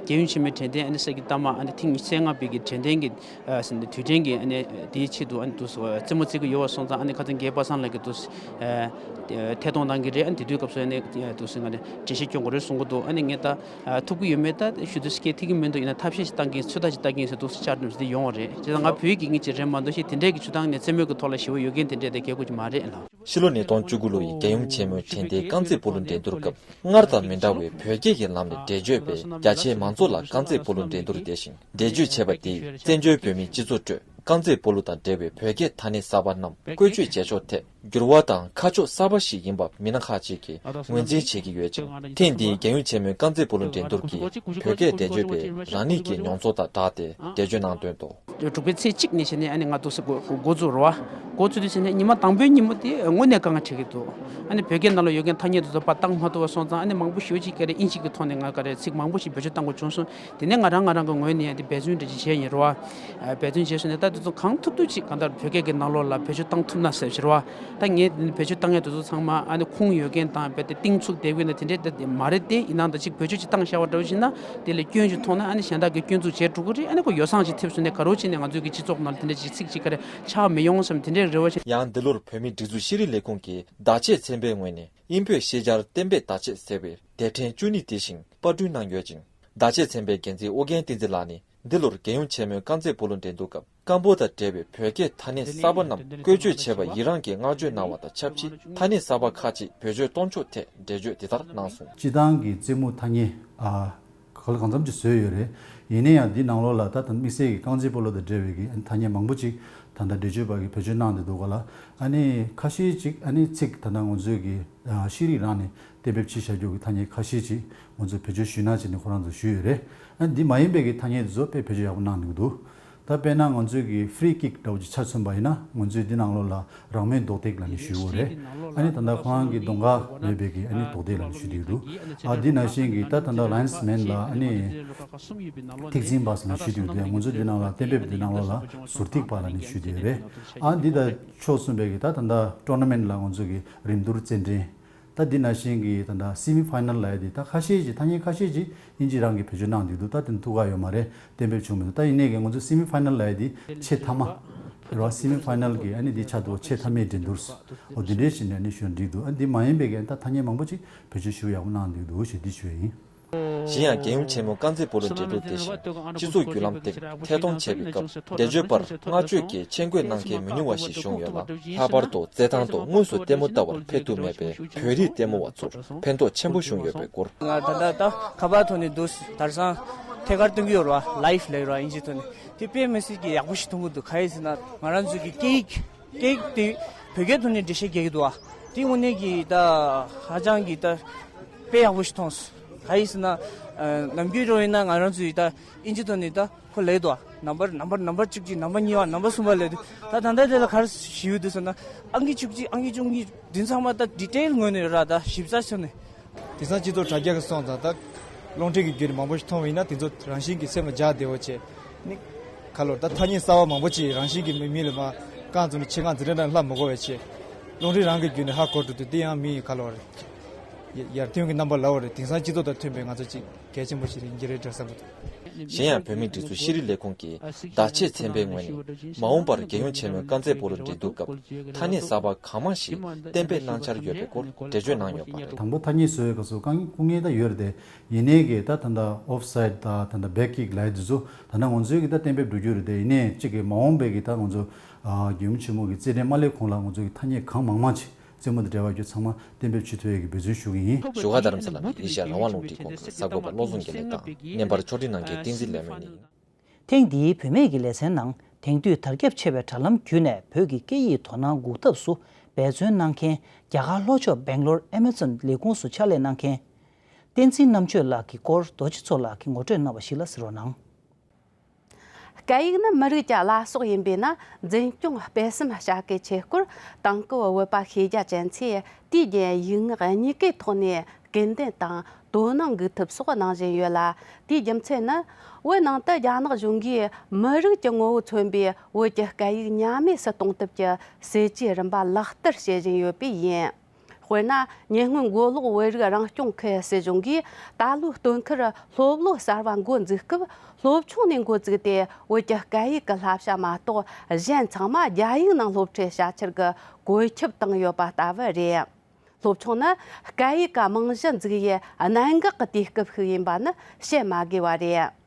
རྒྱལ་ཡུམ་ཆེན་མོའི་དྲན་རྟེན་ཨ་ནི་གསེར་གྱི་རྟགས་མ་ཨ་ནི་ཐེངས་ཉི་ཤུ་རྩ་ལྔ་པའི་གི་དྲན་རྟེན་གྱི་ཨ་ནི་དུས་དྲན་གྱི་ཨ་ནི་དེའི་ཆེད་དུ་ཨ་ནི་འདུག་སེ་རྩེད་མོ་རྩེ་གི་ཡོད་པ་སོང་ཙང་ཨ་ནི་ཁ་སང་རྒན་པ་སངས་ལགས་ཀྱིས་འདུག་སེ་ཨ་ཐད་གཏོང་གནང་གི་རེད། ཨ་ནི་དེ་དུས་སྐབས་སུ་ཨ་ནི་འདུག་སེ་ང་ནི་འགྲེལ་བཤད་སྐྱོན་དགོས་རེད་གསུང་གི་འདུག་ཨ་ནི་ངས་ད་ཨ་ཐུབ་ཀྱི་ཡོད་མེད་ད་ཞུ་དུས་སྐད་ཐིག་གི་མི་འདུག་ཡིན་ན་ཐབས་ཤེས་ཤིག་བཏང་གིན་ཚོད་ལྟ་ཞིག་བཏང་གིན་ཟེར་འདུག་སེ་བཅར་འདུག་སེ་དེ་ཡོང་བ་རེད། བྱས་ཙང་ང་བོད་ཡིག་དགེ་རྒན་ཅིག་རེད་མ་གཏོགས་ཤིག་དེ་འདྲས་ཀྱི་ཆུ་ཐང་ནས་རྩེད་མོ་གི་ཐོག་ལ་ཞེ་པོ་ཡོད་མཁན་དེ་འདྲས་དེ་གལ་དགོས་ཀྱི་མ་རེད་ལགས། ཕྱི་ལོ་ཉིས་སྟོང་བཅུ་དགུ་ལོ་ཡི་རྒྱལ་ཡུམ་ཆེན་མོའི་དྲན་རྟེན་རྐང་རྩེད་སྤོ་ལོ་འགྲན་བསྡུར་སྐབས་སྔར་དང་མི་འདྲ་བའི་བོད་སྐད་ཀྱི་ལམ་ནས་འགྲེལ་བརྗོད་པས་རྒྱ་ཆེའི་མང་ཚོགས་ལ་རྐང་རྩེད་སྤོ་ལོ་འགྲན་བསྡུར་དེ་བཞིན་འགྲེལ་བརྗོད་བྱས་པ་དེས་བཙན་བྱོལ་བོད་མིའི་སྤྱི་ཚོགས་ཁྲོད་རྐང་རྩེད་སྤོ་ལོ་དང་འབྲེལ་བའི་བོད་སྐད་ཐ་སྙད་གསར་པ་རྣམས་བཀོལ་སྤྱོད་བྱེད་ཕྱོགས་ཐད་འགྱུར་བ་དང་ཁ་ཕྱོགས་གསར་པ་ཞིག་ཡིན་པ་མི་སྣ་ཁག་ཅིག་གིས་ངོས་འཛིན་བྱེད་ཀྱི་ཡོད་ཅིང་། ཐེངས་འདིའི་རྒྱལ་ཡུམ་ཆེན་མོའི་རྐང་རྩེད་སྤོ་ལོ་འགྲན་བསྡུར་གྱིས་བོད་སྐད་འགྲེལ་བརྗོད་པས་རང་ཉིད་ཀྱི་མྱོང་ཚོར་དང་སྦྲགས་ཏེ་འགྲེལ་བརྗོད་གནང་དོན་དུ། དྲུག་པའི་ཚེས་གཅིག་ནས་བྱས་ནས་ཨ་ནི་ང་འདུག་སེ་འགོ་འགོ་འཛུགས་རེད་བ། འགོ་བཙུགས་དུས་ཟེར་ནས་ཉི་མ་དང་པོའི་ཉིན་མོ་དེ་དངོས་གནས་དཀའ་ངལ་འཕྲད་ཀྱི་འདུག་ཨ་ནི་བོད་སྐད་ནང་ལ་ཡོད་མཁན་ཐ་སྙད་དེ་ཚོ་ཕར་བཏང་མ་ཐུབ་པ་སོང་ཙང་ཨ་ནི་མང་པོ་ཞེ་པོ་ཅིག་ག་རེ་ཨིན་ཇི་གི་ཐོག་ནས་ང་ག་རེ་ཚིག་མང་པོ་ཞིག་བེད་སྤྱོད་བཏང་དགོས་བྱུང་སོང་། དེ་ནས་ང་རང་ང་རང་གི་ངོས་ནས་ཡང་དེ་འབད་བརྩོན་འདྲ་ཅིག་བྱས་ཡིན་རེད་བ། འབད་བརྩོན་བྱས་སོང་ནས་ད་དེ་ཚོ་གང་ཐུབ་ཐུབ་ཅིག་གང་ལྟར་བོད་སྐད་ཀྱི་ནང་ལོགས་ལ་བེད་སྤྱོད་བཏང་ཐུབ་ན་ཟེར་ཞེས་རེད་བ། ད་ངས་བེད་སྤྱོད་བཏང་ཡ་དེ་ཚོ་ཚང་མ་ཨ་ནི་ཁུངས་ཡོད་མཁན་དང་རྦད་དེ་གཏིང་ཚུགས་ལྡན་མཁན་དང་དེ་འདྲས་དེ་མ་རེད་དེ། ཡིན་ནའང་ད་ཅིག་བེད་སྤྱོད་ཅིག་བཏང་བཞག་པ་འདྲ་བོ་ཞིག་ན་དེ་ལས་སྐྱོན་ཞིག་མཐོང་ན་ཨ་ནི་གཞན་དག་གིས་སྐྱོན་འཛུགས་བྱས་འགྲོ་གི་རེད། ཨ་ནི་ཁོ་ཡོ་བསྲང་ཞིག་ཐེབས་སོང་ནས་ག་རེ་བྱས་ནས་ང་ཚོའི་གི་སྤྱི་ཚོགས་ནང་དེ་འདྲས་ཅིག་ཚིག་ཅིག་ག་རེ་ཆགས་མི་ཡོང་བསམ་དེ་འདྲས་རེ་བ་ཞིག་ཡང་འདི་ལོར་བོད་མིའི་སྒྲིག་འཛུགས་ཤེས་རིག་ལས་ཁུངས་ཀྱིས་བརྡ་ཆད་ཚན་པའི་ངོས་ནས་དབྱིན་བོད་ཤེས་བྱར་གཏན་འབེབས་བརྡ་ཆད་ཟེར་བའི་སྡེ་ཕྲན་བཅུ་གཉིས་དེ་བཞིན་པར་སྐྲུན་གནང་ཡོད་ཅིང་། བརྡ་ཆད་ཚན་པའི་འགན་འཛིན་ཨོ་རྒྱན་བསྟན་འཛིན་ལགས་ནི། འདི་ལོར་རྒྱལ་ཡུམ་ཆེན་མོའི་རྐང་རྩེད་སྤོ་ལོ་འགྲན་བསྡུར་སྐབས་སྐམ་པོ་དང་འབྲེལ་བའི་བོད་སྐད་ཐ་སྙད་གསར་པ་རྣམས་བཀོལ་སྤྱོད་བྱས་པར་ཡི་རངས་ཀྱི་བསྔགས་བརྗོད་གནང་བ་དང་ཆབས་ཅིག་ཐ་སྙད་གསར་པ་ཁག་ཅིག་བེད་སྤྱོད་གཏོང་ཕྱོགས་ཐད་འགྲེལ་བརྗོད་འདི་ལྟར་གནང་སོང་། སྤྱིར་བཏང་གི་རྩེད་མོ་ཐ་སྙད་ཨ་ག་ལ་གང་འཚམ་ཅིག་བཟོས་ཡོད་རེད། ཡིན་ན་ཡང་འདི་ནང་ལོགས་ལ་ད་ད་དམིགས་བསལ་གྱི་རྐང་རྩེད་སྤོ་ལོ་དང་འབྲེལ་བའི་གི་ཐ་སྙད་མང་པོ་ཅིག་ད་ལྟ་འགྲེལ་བརྗོད་པ་གིས་བེད་སྤྱོད་གནང་བསྡད་འདུག་ག་ལ། ཨ་ནི་ཁ་ཤས་ཅིག་ཨ་ནི་ཚིག་ད་ལྟ་ང་ཚོའི་གི་ཤེས་རིག་རང་ནས་གཏན་འབེབས་བྱས་བཞག་རྒྱུ་གི་ཐ་སྙད་ཁ་ཤས་ཅིག་ང་ཚོས་བེད་སྤྱོད་ཞུས་ན་བྱས་ནས་ཁོ་རང་ཚོས་ཞུས་ཡོད་རེད། ཨ་འདི་མ་ཡིན་པའི་གི་ཐ་སྙད་དེ་ཚོ་དཔེ་བེད་སྤྱོད་ཡག་པོ་གནང་འདུག་འདུག་ད་དཔེར་ན་ང་ཚོའི་གི་ཧྥི་རི་ཀིག་འདྲ་བོ་ཅིག་ཆ་མཚོན་པ་ཡིན་ན་ང་ཚོས་འདི་ནང་ལོགས་ལ་རང་མོས་རྡོག་རྡེག་ལབ་ནས་ཞུས་ཡོད་རེད། ཨ་ནི་ད་ལྟ་ཁོ་རང་གི་གདོང་ཁ་མེད་པའི་གི་ཨ་ནི་རྡོག་རྡེག་ལབ་ནས་ཞུས་བསྡད་ཀྱི་འདུག་ཨ་འདི་ནང་བཞིན་གི་ད་ད་ལྟ་ལའི་ཡོན་སི་མེན་ལ་ཨ་ནི་ཐིག་འཛིན་པ་ཟེར་ནས་ཞུས་བསྡད་ཀྱི་འདུག་ང་ཚོ་འདི་ནང་ལ་གཏན་འབེབས་འདི་ནང་ལོགས་ལ་ཟུར་ཐིག་པ་ལབ་ནས་ཞུས་བསྡད་ཡོད་རེད། ཨ་འདི་ད་ཕྱོགས་གསུམ་པའི་གི་ད་ད་ལྟ་ཊོར་ན་མེན་ལ་ང་ཚོ་གི་རིམ་བསྡུར་རྩེད་འགྲན། ད་འདི་ནང་བཞིན་གྱི་ད་ལྟ་སི་མི་ཕའི་ནལ་ལབ་ཡ་འདི་ད་ཁ་ཤས་ཅིག་ཐ་སྙད་ཁ་ཤས་ཅིག་དབྱིན་ཇི་རང་གིས་བེད་སྤྱོད་གནང་བསྡད་འདུག་ད་དེ་ཐུགས་ཁག་ཡོད་མ་རེད། གཏན་འབེབས་བྱུང་མི་འདུག་ད་ཡིན་ནའི་གི་ང་ཚོ་སི་མི་ཕའི་ནལ་ལབ་ཡ་འདི་ཆེས་མཐའ་མ་རེད་བ། སི་མི་ཕའི་ནལ་གི་ཨ་ནི་འདི་ཆགས་འདུག་ཆེས་མཐའ་མའི་འགྲན་བསྡུར་འོ་འདི་འདྲའི་ཞིག་ནས་ཨ་ནི་ཞུ་ན་འགྲིག་འདུག་ཨ་འདི་མ་ཡིན་པའི་གི་ད་ཐ་སྙད་མང་པོ་ཅིག་བེད་སྤྱོད་ཞུ་ཡག་པོ་གནང་བསྡད་འདུག་ཞེས་འདི་ཞུ་ཡ་ཡིན། གཞན་ཡང་རྒྱལ་ཡུམ་ཆེན་མོའི་རྐང་རྩེད་སྤོ་ལོ་འགྲན་བསྡུར་དེ་བཞིན་སྤྱི་ཚོགས་བརྒྱུད་ལམ་སྟེང་ཐད་གཏོང་བྱས་པའི་སྐབས་འདས་མཆོད་པར་བསྔགས་བརྗོད་ཀྱི་མཆན་འགོད་གནང་མཁན་མི་ཉུང་བ་ཞིག་བྱུང་ཡོད་ལ། ལྷག་པར་དུ་རྩེད་ཐང་དུ་དངོས་སུ་ལྟད་མོ་ལྟ་བར་ཕེབས་ཐུབ་མེད་པའི་བོད་རིགས་ལྟད་མོ་བ་ཚོར་ཕན་ཐོགས་ཆེན་པོ་བྱུང་ཡོད་པའི་སྐོར། ང་ད་ལྟ་ད་ཁ་པར་ཐོག་ནས་འདུག་དེང་སང་ཐད་ཀར་སྟོན་གྱི་ཡོད་རེད་བ། ལའིབ་ལབ་ཡོད་རེད་བ་དབྱིན་ཇིའི་ཐོག་ནས། དེ་དཔེ་མི་སྲིད་ཀྱི་ཡག་པོ་ཞིག་མཐོང་གི་འདུག་ག་རེ་ཟེར་ན་ང་རང་ཚོའི་གི་སྐད་ཡིག་སྐད་ཡིག་དེ་བོད་སྐད་ཐོག་ནས་འགྲེལ་བཤད་རྒྱག་གི་འདུག་བ། དེ་དངོས་གནས་ཀྱི་ད་ཧ་ཅང་གི་ད་དཔེ་ཡག་པོ་ཞིག་མཐོང་སོང་། ག་རེ་ཟེར་ན་ནམ་རྒྱུན་རོ་ཡིན་ན་ང་རང་ཚོའི་ད་དབྱིན་ཇི་ཐོག་ནས་ད་ཁོ་ལབ་འདུག་བ། ནམ་བར་ནམ་བར་ནམ་བར་བཅུ་གཅིག་ནམ་བར་གཉིས་པ་ནམ་བར་གསུམ་པ་ལབ་འདུག་ད་ད་ལྟ་དེ་ལ་ག་རེ་ཞུ་འདུག་ཟེར་ན་ཨང་ཀི་བཅུ་གཅིག་ཨང་ཀི་བཅུ་གཉིས་འདི་ཚང་མ་ད་ཌི་ཊེལ་ངོས་ནས་ར་ད་ཞིབ་ཚགས་བྱས་ནས། དེང་སང་སྤྱི་ཚོགས་དྲ་རྒྱ་གི་སོང་ཙང་ད་རླུང་འཕྲིན་གྱི་བརྒྱུད་ནས་མང་པོ་ཞིག་མཐོང་བ་ཡིན་ན་དེ་ཚོ་རང་བཞིན་གྱིས་སེམས་ལ་འཇགས་བདེ་བོ་བྱས། ནི་ག་ལོར་ད་ཐ་སྙད་གསར་བ་མང་པོ་ཅིག་རང་བཞིན་གྱིས་མི་མི་ལ་མ་རྐང་བཙུགས་ནས་ཆེད་མངགས་འཛིན་གྲྭ་ནང་ལྷབ་མི་དགོས་པ་བྱས། རླུང་འཕྲིན་རང་གི་བརྒྱུད་ནས་ཧ་གོ་འགྲོ་དུས་དེ་ཡང་མི་ཡི་ག་ལོར་ཡར་ཐོན་གྱི་རྣམ་པ་ལབ་པ་རེད། དེང་སང་སྤྱི་ཚོགས་དང་མཐུན་པའི་ང་ཚོ་ཅིག་གལ་ཆེན་པོ་ཞིག་རེད་འགྱུར་རེད་འགྲོ་བསམ་གྱི་འདུག་གཞན་ཡང་བོད་མིའི་སྒྲིག་འཛུགས་ཤེས་རིག་ལས་ཁུངས་ཀྱིས་བརྡ་ཆད་ཚན་པའི་ངོས་ནས་མ་འོངས་པར་རྒྱལ་ཡུམ་ཆེན་མོའི་རྐང་རྩེད་སྤོ་ལོ་འགྲན་བསྡུར་སྐབས་ཐ་སྙད་གསར་པ་གང་མང་ཞིག་གཏན་འབེབས་གནང་འཆར་ཡོད་པའི་སྐོར་འགྲེལ་བརྗོད་གནང་ཡོད་པ་རེད། དང་པོ་ཐ་སྙད་བཟོ་བའི་སྐབས་སུ་དཀའ་ངལ་སྐུ་ངལ་ད་ཡོད་རེད་དེ། ཡིན་ནའི་གི་ད་ད་ལྟ་ཨོཕ་སའིཌ་ད་ད་ལྟ་བེག་ཀིག་ལབ་ཡ་དེ་ཚོ་ད་ལྟ་ང་ཚོའི་གི་ད་གཏན་འབེབས་འགྲོ་རྒྱུ་རེད་དེ། ཡིན་ནའི་གཅིག་གི་མ་འོངས་པའི་གི་ད་ང་ཚོ་རྒྱལ་ཡུམ་ཆེན་མོ་གི་རྩེད་འགྲན་མ་སླེབས་གོང་ལ་ང་ཚོ་གི་ཐ་སྙད་གང་མང་མང་ཅིག་རྩེད་མོ་དང་འབྲེལ་བ་རྒྱུ་ཚང་མ་གཏན་འབེབས་བྱེད་ཐུབ་ཡས་ཀྱི་འབད་བརྩོན་ཞུ་གི་ཡིན། བཞུགས་སྒར་རྡ་རམ་ས་ལ་ནས་ཨེ་ཤ་ཡ་རང་དབང་རླུང་འཕྲིན་ཁང་གི་གསར་འགོད་པ་བློ་བཟང་དགེ་ལེགས་དང་བརྙན་པར་ཕྱོགས་སྒྲིག་གནང་མཁན་བསྟན་འཛིན་ལས་སྨོན་ཡིན། ཐེངས་འདིའི་བུད་མེད་ཀྱི་ལེ་ཚན་ནང་དེང་དུས་དར་ཁྱབ་ཆེ་བའི་དྲ་ལམ་བརྒྱུད་ནས་བོད་ཀྱི་སྐད་ཡིག་དོ་སྣང་འགུག་ཐབས་སུ་འབད་བརྩོན་གནང་མཁན་རྒྱ་གར་ལྷོ་ཕྱོགས་སྦེང་ལོར་ཨེ་མ་ཛོན་ལས་ཁུངས་སུ་ཕྱག་ལས་གནང་མཁན་བསྟན་འཛིན་རྣམ་དཔྱོད་ལགས་ཀྱི་སྐོར་རྡོ་རྗེ་མཚོ་ལགས་ཀྱིས་ངོ་སྤྲོད་གནང་བ་ཞིག་ལ་གཟིགས་རོགས་གནང་། སྐད་ཡིག་ནི་མི་རིགས་ཀྱི་བླ་སྲོག་ཡིན་པས་ན། འཛིན་སྐྱོང་སྤེལ་གསུམ་བྱ་དགའི་ཆེད་སྐོར་དེང་སྐབས་བོད་པ་ཤེས་རྒྱ་ཅན་ཚོས་དུས་རྒྱུན་ཡིག་ངག་གཉིས་ཀའི་ཐོག་ནས་སྐྱེལ་འདྲེན་དང་དོ་སྣང་འགུག་ཐབས་སོགས་གནང་བཞིན་ཡོད་ལ། དེའི་རྒྱུ་མཚན་ནི། བོད་ནང་དུ་རྒྱ་ནག་གཞུང་གིས་མི་རིགས་ཀྱི་ངོ་བོ་མཚོན་པའི་བོད་ཀྱི་སྐད་ཡིག་ཉམས་དམས་སུ་གཏོང་ཐབས་ཀྱི་སྲིད་ཇུས་རིམ་པ་ལག་བསྟར་བྱེད་བཞིན་ཡོད་པས་ཡིན། དཔེར་ན། ཉེ་སྔོན་མགོ་ལོག་བོད་རིགས་རང་སྐྱོང་ཁུལ་སྲིད་གཞུང་གིས་ད་ལོའི་སྟོན་ཁར་སློབ་ལོ་གསར་བ་འགོ་འཛུགས་སྐབས་སློབ་ཆུང་ནས་འགོ་བཙུགས་ཏེ་བོད་ཀྱི་སྐད་ཡིག་གི་བསླབ་བྱ་མ་གཏོགས་གཞན་ཚང་མ་རྒྱ་ཡིག་ནང་སློབ་ཁྲིད་བྱ་འཆར་གྱི་བཀོད་ཁྱབ་བཏང་ཡོད་པ་ལྟ་བུ་རེད། སློབ་ཆུང་ནི་སྐད་ཡིག་གི་རྨང་གཞི་འཛུགས་ཡུལ་གནད་འགག་གི་དུས་སྐབས་ཤིག་ཡིན་པ་ནི་བཤད་མ་དགོས་པ་རེད།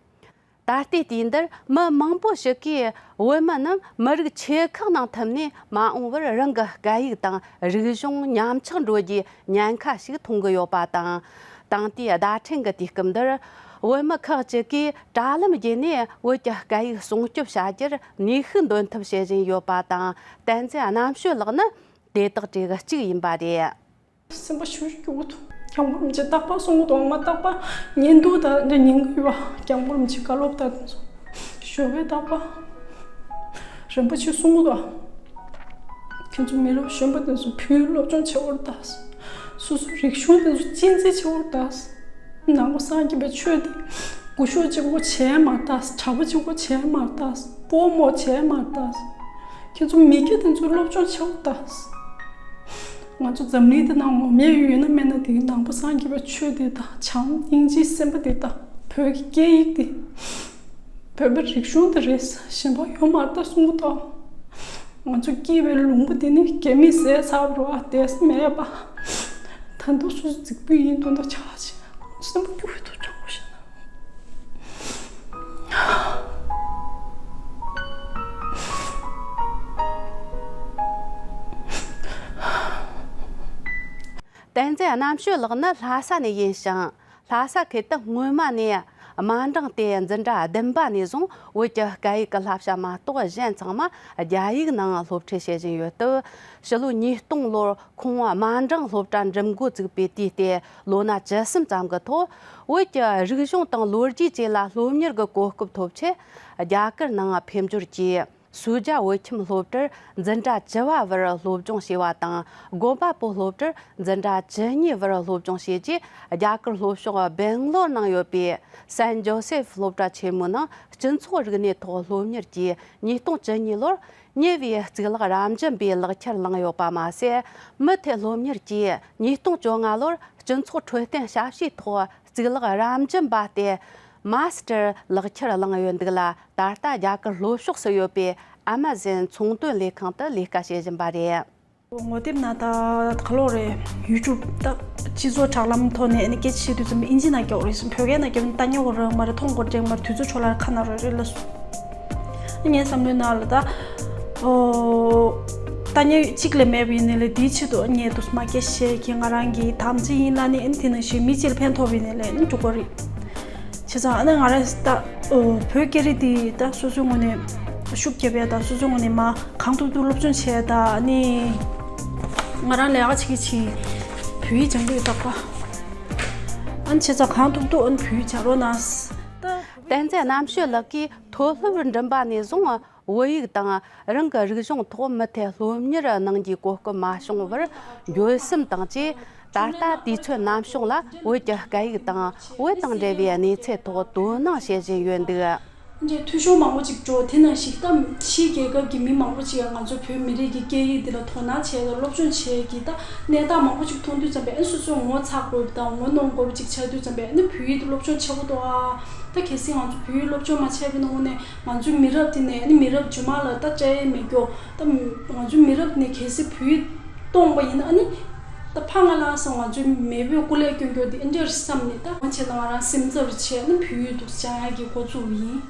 ད་ལྟའི་དུས་འདིར་མི་མང་པོ་ཞིག་གིས་བོད་མི་རྣམས་མི་རིགས་ཆེ་ཁག་ནང་ཐིམ་ནས་མ་འོངས་པར་རང་གི་སྐད་ཡིག་དང་རིག་གཞུང་ཉམས་ཆག་འགྲོ་རྒྱུའི་ཉེན་ཁ་ཞིག་མཐོང་གི་ཡོད་པ་དང་། ད་ལྟའི་བརྡ་འཕྲིན་གྱི་དུས་སྐབས་འདིར་བོད་མི་ཁག་ཅིག་གིས་དྲ་ལམ་བརྒྱུད་ནས་བོད་ཀྱི་སྐད་ཡིག་སྲུང་སྐྱོབ་བྱ་རྒྱུར་ནུས་ཤུགས་འདོན་ཐབས་བྱེད་བཞིན་ཡོད་པ་དང་། བསྟན་འཛིན་རྣམ་དཔྱོད་ལགས་ནི་དེ་དག་གྲས་ཀྱི་གཅིག་ཡིན་པ་རེད། སེམས་པ་ཤུགས་ཀྱི་འུ་ཐུག་སྐྱབས་མགོན་རིན་པོ་ཆེ་རྟག་པར་གསུང་གི་འདུག་མ་རྟག་པར་ཉན་འདུག་ད་འདྲ་ཉན་གི་ཡོད་པ། སྐྱབས་མགོན་རིན་པོ་ཆེ་བཀའ་སློབ་ད་དེ་ཚོ་ཞུ་བའི་རྟག་པར་ རིན་པོ་ཆེས་གསུང་གི་འདུག་ཁྱེད་ཚོ་མི་རབས་གཞོན་པ་དེ་ཚོ་བོད་ཡིག་སློབ་སྦྱོང་བྱེད་དགོས་རེད་ད། སོ་སོའི་རིག་གཞུང་དེ་ཚོ་གཅེས་འཛིན་བྱེད་དགོས་རེད་ད། ནང་པ་སངས་རྒྱས་པའི་ཆོས་དེ་སྐུ་ཞབས་གཅིག་པོ་བྱས་མ་རེད་ད། གྲྭ་པ་གཅིག་པོ་བྱས་མ་རེད་ད། སྤོ་རྨོ་བྱས་མ་རེད་ད། ཁྱེད་ཚོ་མི་སྐྱ་དེ་ཚོས་སློབ་སྦྱོང་བྱེད་དགོས་རེད་ད། ང་ཚོ་འཛམ་གླིང་འདི་ནང་ངོམ་ཡས་ཡོད་ན་མེད་ན་དེ་ནང་པ་སངས་རྒྱས་པའི་ཆོས་དེ་དང་བྱམས་སྙིང་རྗེའི་སེམས་པ་དེ་དང་བོད་ཀྱི་སྐད་ཡིག་དེ། བོད་པའི་རིག་གཞུང་དེ་རེད། གཞན་པ་ཡོད་མ་རེད་ད་གསུང་གི་འདུག་ང་ཚོ་སྐྱེས་པའི་ལུང་པ་དེ་ནི་རྒྱ་མིས་བཟས་ཚར་བ་རེད་བ། དེ་མེད་པ། ད་དུང་སོ་སོ་རྫིག་པོ་ཡིན་མདོག་མདོག་ཆགས་བྱས་སེམས་པ་སྐྱོ་བོའི་ཐོག་དྲང་པོ་བཤད་ན། བསྟན་འཛིན་རྣམ་དཔྱོད་ལགས་ནི་ལྷ་ས་ནས་ཡིན་ཞིང་། ལྷ་ས་ཁུལ་དུ་སྔོན་མ་ནས་དམའ་འབྲིང་སྟེ་འཛིན་གྲྭ་བདུན་པ་ནས་བཟུང་བོད་ཀྱི་སྐད་ཡིག་གི་བསླབ་བྱ་མ་གཏོགས་གཞན་ཚང་མ་རྒྱ་ཡིག་ནང་སློབ་ཁྲིད་བྱེད་བཞིན་ཡོད་སྟབས། ཕྱི་ལོ་ཉིས་སྟོང་ལོར་ཁོང་དམའ་འབྲིང་སློབ་གྲྭ་འགྲིམ་འགོ་བཙུགས་པའི་དུས་ཏེ་ལོ་ན་བཅུ་གསུམ་ཙམ་གྱི་ཐོག་བོད་ཀྱི་རིག་གཞུང་དང་ལོ་རྒྱུས་བཅས་ལ་སློབ་གཉེར་གྱི་གོ་སྐབས་ཐོབ་ཆེད་རྒྱ་གར་ནང་ཕེབས་འབྱོར་གྱིས། སུ་ཇཱ་བོད་ཁྱིམ་སློབ་གྲྭར་འཛིན་གྲྭ་བཅུ་བ་བར་སློབ་སྦྱོང་བྱས་པ་དང་། དགོན་པ་པོ་སློབ་གྲྭར་འཛིན་གྲྭ་བཅུ་གཉིས་བར་སློབ་སྦྱོང་བྱས་རྗེས། རྒྱ་གར་ལྷོ་ཕྱོགས་སྦེང་ལོར་ནང་ཡོད་པའི་སན་ཇོ་སེབ་སློབ་གྲྭ་ཆེན་མོའི་ནང་སྤྱི་ཚོགས་རིག་གནས་ཐོག་སློབ་གཉེར་གྱིས། ཉིས་སྟོང་བཅུ་གཉིས་ལོར་ཉེ་བའི་གཙུག་ལག་རབ་འབྱམས་པའི་ལག་ཁྱེར་བླངས་ཡོད་པ་མ་ཟད། མུ་མཐུད་སློབ་གཉེར་གྱིས། ཉིས་སྟོང་བཅོ་ལྔ་ལོར་སྤྱི་ཚོགས་འཕྲོད་བསྟེན་ཞབས་ཞུའི་ཐོག་གཙུག་ལག་རབ་འབྱམས་པ་སྟེ་མ་སི་ཊར་ལག་ཁྱེར་བླངས་ཡོད་འདུག་ལ། ད་ལྟ་རྒྱ་གར་ལྷོ་ཕྱོགས་སུ་ཡོད་པའི་ཨ་མ་ཟན་ཚོང་དོན་ལས་ཁང་དུ་ལས་ཀ་བྱེད་བཞིན་པ་རེད། ངོ་དེབ་ན་ད་ག་ལོག་རེད། ཡུ་ཊུབ་ད་སྤྱི་ཚོགས་དྲ་ལམ་ཐོག་ནས་ཨ་ནི་སྐད་ཆ་བཤད་དུས་ཙམ་པ་ཨིན་ཇི་ནང་རྒྱག་རེད་ཟེར། བོད་སྐད་ནང་རྒྱབ་ན་ལྟ་ཉན་གོ་རང་མ་རེད། མཐོང་གོ་འགྲིག་མ་རེད། དུས་ཚོད་འཕྲོ་བརླག་ཁ་ན་རོ་རེད་ལ། ངའི་བསམ་བློའི་ནང་ལ་ད་ཨོ་ལྟ་ཉན་གཅིག་ལས་མེད་པ་ཡིན་ནའི་ལས་དེའི་ཆེད་དུ་ངས་དུ་མ་སྐད་བཤད་ཀྱི་ང་རང་གི་དམ་ཚིག་ཡིན་ལ་ནི་ཨ་ནི་དེ་ནང་བཞིན་མི་གཅིག་ལ་ཕན་ཐོགས་པ་ཡིན་ནའི་ལས་ཨ་ནི་འགྲོ་གོ་རེད། བྱས་ཙང་ཨ་ནི་ང་རང་ད་ཨོ་བོད་སྐད་རིགས་དེ་ད་སོ་སོའི་ངོས་ནས་ཤུགས་རྒྱབ་ཡ་ད་སོ་སོའི་ངོས་ནས་མ་གང་ཐུབ་ཐུབ་སློབ་སྦྱོང་བྱས་ད་ཨ་ནི་ང་རང་ལས་ཀ་བྱེད་ཀྱི་བྱེད། བོད་ཡིག་སྦྱང་གི་ཡོད་ད་པ། ཨ་ནི་བྱས་ཙང་གང་ཐུབ་ཐུབ་ཨ་ནི་བོད་ཡིག་སྦྱང་རོགས་གནང་། ད། བསྟན་འཛིན་རྣམ་དཔྱོད་ལགས་ཀྱིས་མཐོ་སློབ་འགྲིམས་པ་ནས་བཟུང་བོད་ཡིག་དང་རང་གི་རིག་གཞུང་ཐོག་མུ་མཐུད་སློབ་གཉེར་གནང་རྒྱུའི་གོ་སྐབས་མ་བྱུང་བར་འགྱོད་སེམས་དང་བཅས། ད་ལྟ་དུས་ཚོད་ནམ་བྱུང་ལ་བོད་ཀྱི་སྐད་ཡིག་དང་བོད་དང་འབྲེལ་བའི་གནས་ཚུལ་ཐོག་དོ་སྣང་བྱེད་བཞིན་ཡོད་འདུག་འདྲའི་འཐུས་ཤོར་མང་པོ་ཅིག་འགྲོ། དེ་ནང་བཞིན་ད་ཕྱིའི་རྒྱལ་ཁབ་ཀྱི་མི་མང་པོ་ཅིག་ང་ཚོ་བོད་མི་རིགས་ཀྱི་སྐད་ཡིག་འདི་ལ་དོ་སྣང་བྱས་ལ་སློབ་སྦྱོང་བྱས་ཀྱི་ད་གནས་སྟངས་མང་པོ་ཅིག་མཐོང་དུས་ཙམ་པས་ཨ་སོ་སོ་ངོ་ཚ་དགོས་པ་དང་ངོ་གནོང་དགོས་པ་ཅིག་ཆགས་དུས་ཙམ་པས་ཨ་ནི་བོད་ཡིག་ཏུ་སློབ་སྦྱོང་བྱེད་དགོས་འདུག་ཨ། ད་གལ་སྲིད་ང་ཚོ་བོད་ཡིག་སློབ་སྦྱོང་མ་བྱས་པའི་ནང་ནས་ང་ཚོའི་མི་རབས་དེ་ནས་ཨ་ནི་མི་རབས་རྗེས་མ་ལ་ད་བཅར་ཡས་མེད་རྒྱུ། ད་ང་ཚོའི་མི་རབས་དེ་ནས་གལ་སྲིད་བོད་ཡིག་སྟོང་པ་ཡིན་ན་ཨ་ནི་ད་ཕ་ང་ལ་སང་ང་ཚོའི་མེས་པོས་སྐུ་ལས་སྐྱོན་རྒྱུ་དེ་ཨ་འདྲར་བསམ་ནས་ད་ང་བྱས་ན་ང་རང་སེམས་འཚབ་བྱས་ཨ་ནི་བོད་ཡིག་ཏུ་སྦྱང་ཡག་གི་འགོ་བཙུགས་པ་ཡིན།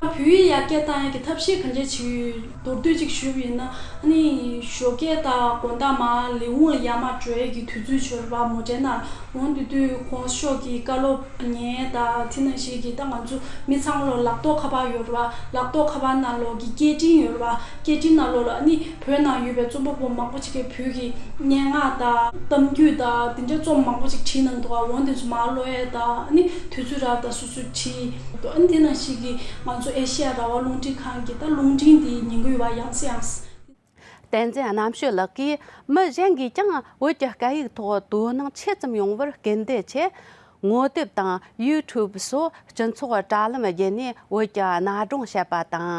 བོད་ཡིག་ཡར་རྒྱས་བཏང་ཡག་གི་ཐབས་ཤེས་གང་ཅི་བྱེད་ཡོད། མདོར་བསྡུས་ཅིག་ཞུས་པ་ཡིན་ན་ཨ་ནི་ཞོགས་ཀས་དང་དགོང་དག་མར་ལས་ཁུངས་ལ་ཡར་མར་འགྲོ་ཡག་གི་དུས་ཚོད་ཡོད་རེད་པ། མོ་ཊའི་ནང་འོང་དུས་དུས་གོང་ས་མཆོག་གི་བཀའ་སློབ་ཉན་དང་དེ་ནང་བཞིན་གྱི་ད་ང་ཚོ་མི་ཚང་མ་ལོ་ལག་ཐོག་ཁ་པར་ཡོད་རེད་པ། ལག་ཐོག་ཁ་པར་ནང་ལོགས་ཀྱི་སྐད་འཕྲིན་ཡོད་རེད་པ། སྐད་འཕྲིན་ནང་ལོགས་ལ་ཨ་ནི་བོད་ནང་ཡོད་པའི་རྩོམ་པ་པོ་མང་པོ་ཅིག་གིས་བོད་ཀྱི་སྙན་ངག་དང་གཏམ་རྒྱུད་དང་དེ་འདྲའི་རྩོམ་མང་པོ་ཅིག་བྲིས་གནང་འདུག་ག་འོ་དེ་ཚོ་མར་ཀློག་ཡས་དང་ཨ་ནི་དུས་ཚོད་རག་དང་སོ་སོས་བྲིས་འདུག་ཨ་ནི་དེ་ནང་བཞིན་གྱི་ང་ཚོ་ཨེ་ཤེ་ཡ་རང་དབང་རླུང་འཕྲིན་ཁང་གི་ད་རླུང་འཕྲིན་དེ་ཉན་གྱི་ཡོད་པ་ཡང་སེ་ཡང་སེ། བསྟན་འཛིན་རྣམ་དཔྱོད་ལགས་ཀྱིས་མི་གཞན་གྱིས་ཀྱང་བོད་ཀྱི་སྐད་ཡིག་ཐོག་དོ་སྣང་ཆེ་ཙམ་ཡོང་བར་སྐུལ་འདེད་ཆེད། ངོ་དེབ་དང་ཡུ་ཊུབ་སོགས་སྤྱི་ཚོགས་དྲ་ལམ་བརྒྱུད་ནས་བོད་ཀྱི་གནའ་སྒྲུང་བཤད་པ་དང་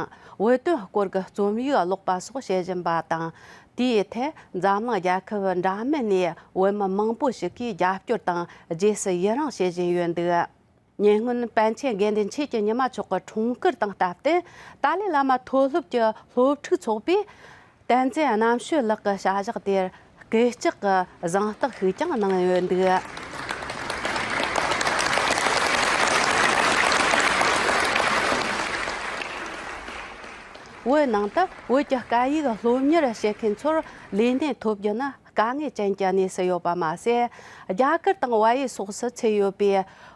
བོད་དོན་སྐོར་གྱི་རྩོམ་ཡིག་ཀློག་པ་སོགས་བྱེད་བཞིན་པ་དང་། དེའི་ཐད་འཛམ་གླིང་རྒྱལ་ཁབ་འདྲ་མིན་ནས་བོད་མི་མང་པོ་ཞིག་གིས་རྒྱབ་སྐྱོར་དང་རྗེས་སུ་ཡི་རང་བྱེད་བཞིན་ཡོད་འདུག་ཉེ་སྔོན་པཎ་ཆེན་དགེ་འདུན་ཆོས་ཀྱི་ཉི་མ་མཆོག་གི་འཁྲུངས་སྐར་དང་སྟབས་བསྟུན་ཏཱ་ལའི་བླ་མ་མཐོ་སློབ་ཀྱི་སློབ་ཕྲུག་ཚོགས་པས། བསྟན་འཛིན་རྣམ་དཔྱོད་ལགས་ཀྱི་བྱ་གཞག་དེར་སྐུལ་ལྕག་གི་གཟེངས་རྟགས་ཤིག་ཀྱང་གནང་ཡོད་འདུག་བོད་ནང་དུ་བོད་ཀྱི་སྐད་ཡིག་སློབ་གཉེར་བྱེད་མཁན་ཚོར་ལས་གནས་ཐོབ་རྒྱུ་ནི་དཀའ་ངལ་ཅན་གྱི་གནས་སུ་ཡོད་པ་མ་ཟད། རྒྱ་གར་དང་བལ་ཡུལ་སོགས་སུ་ཚུད་ཡོད་པའི་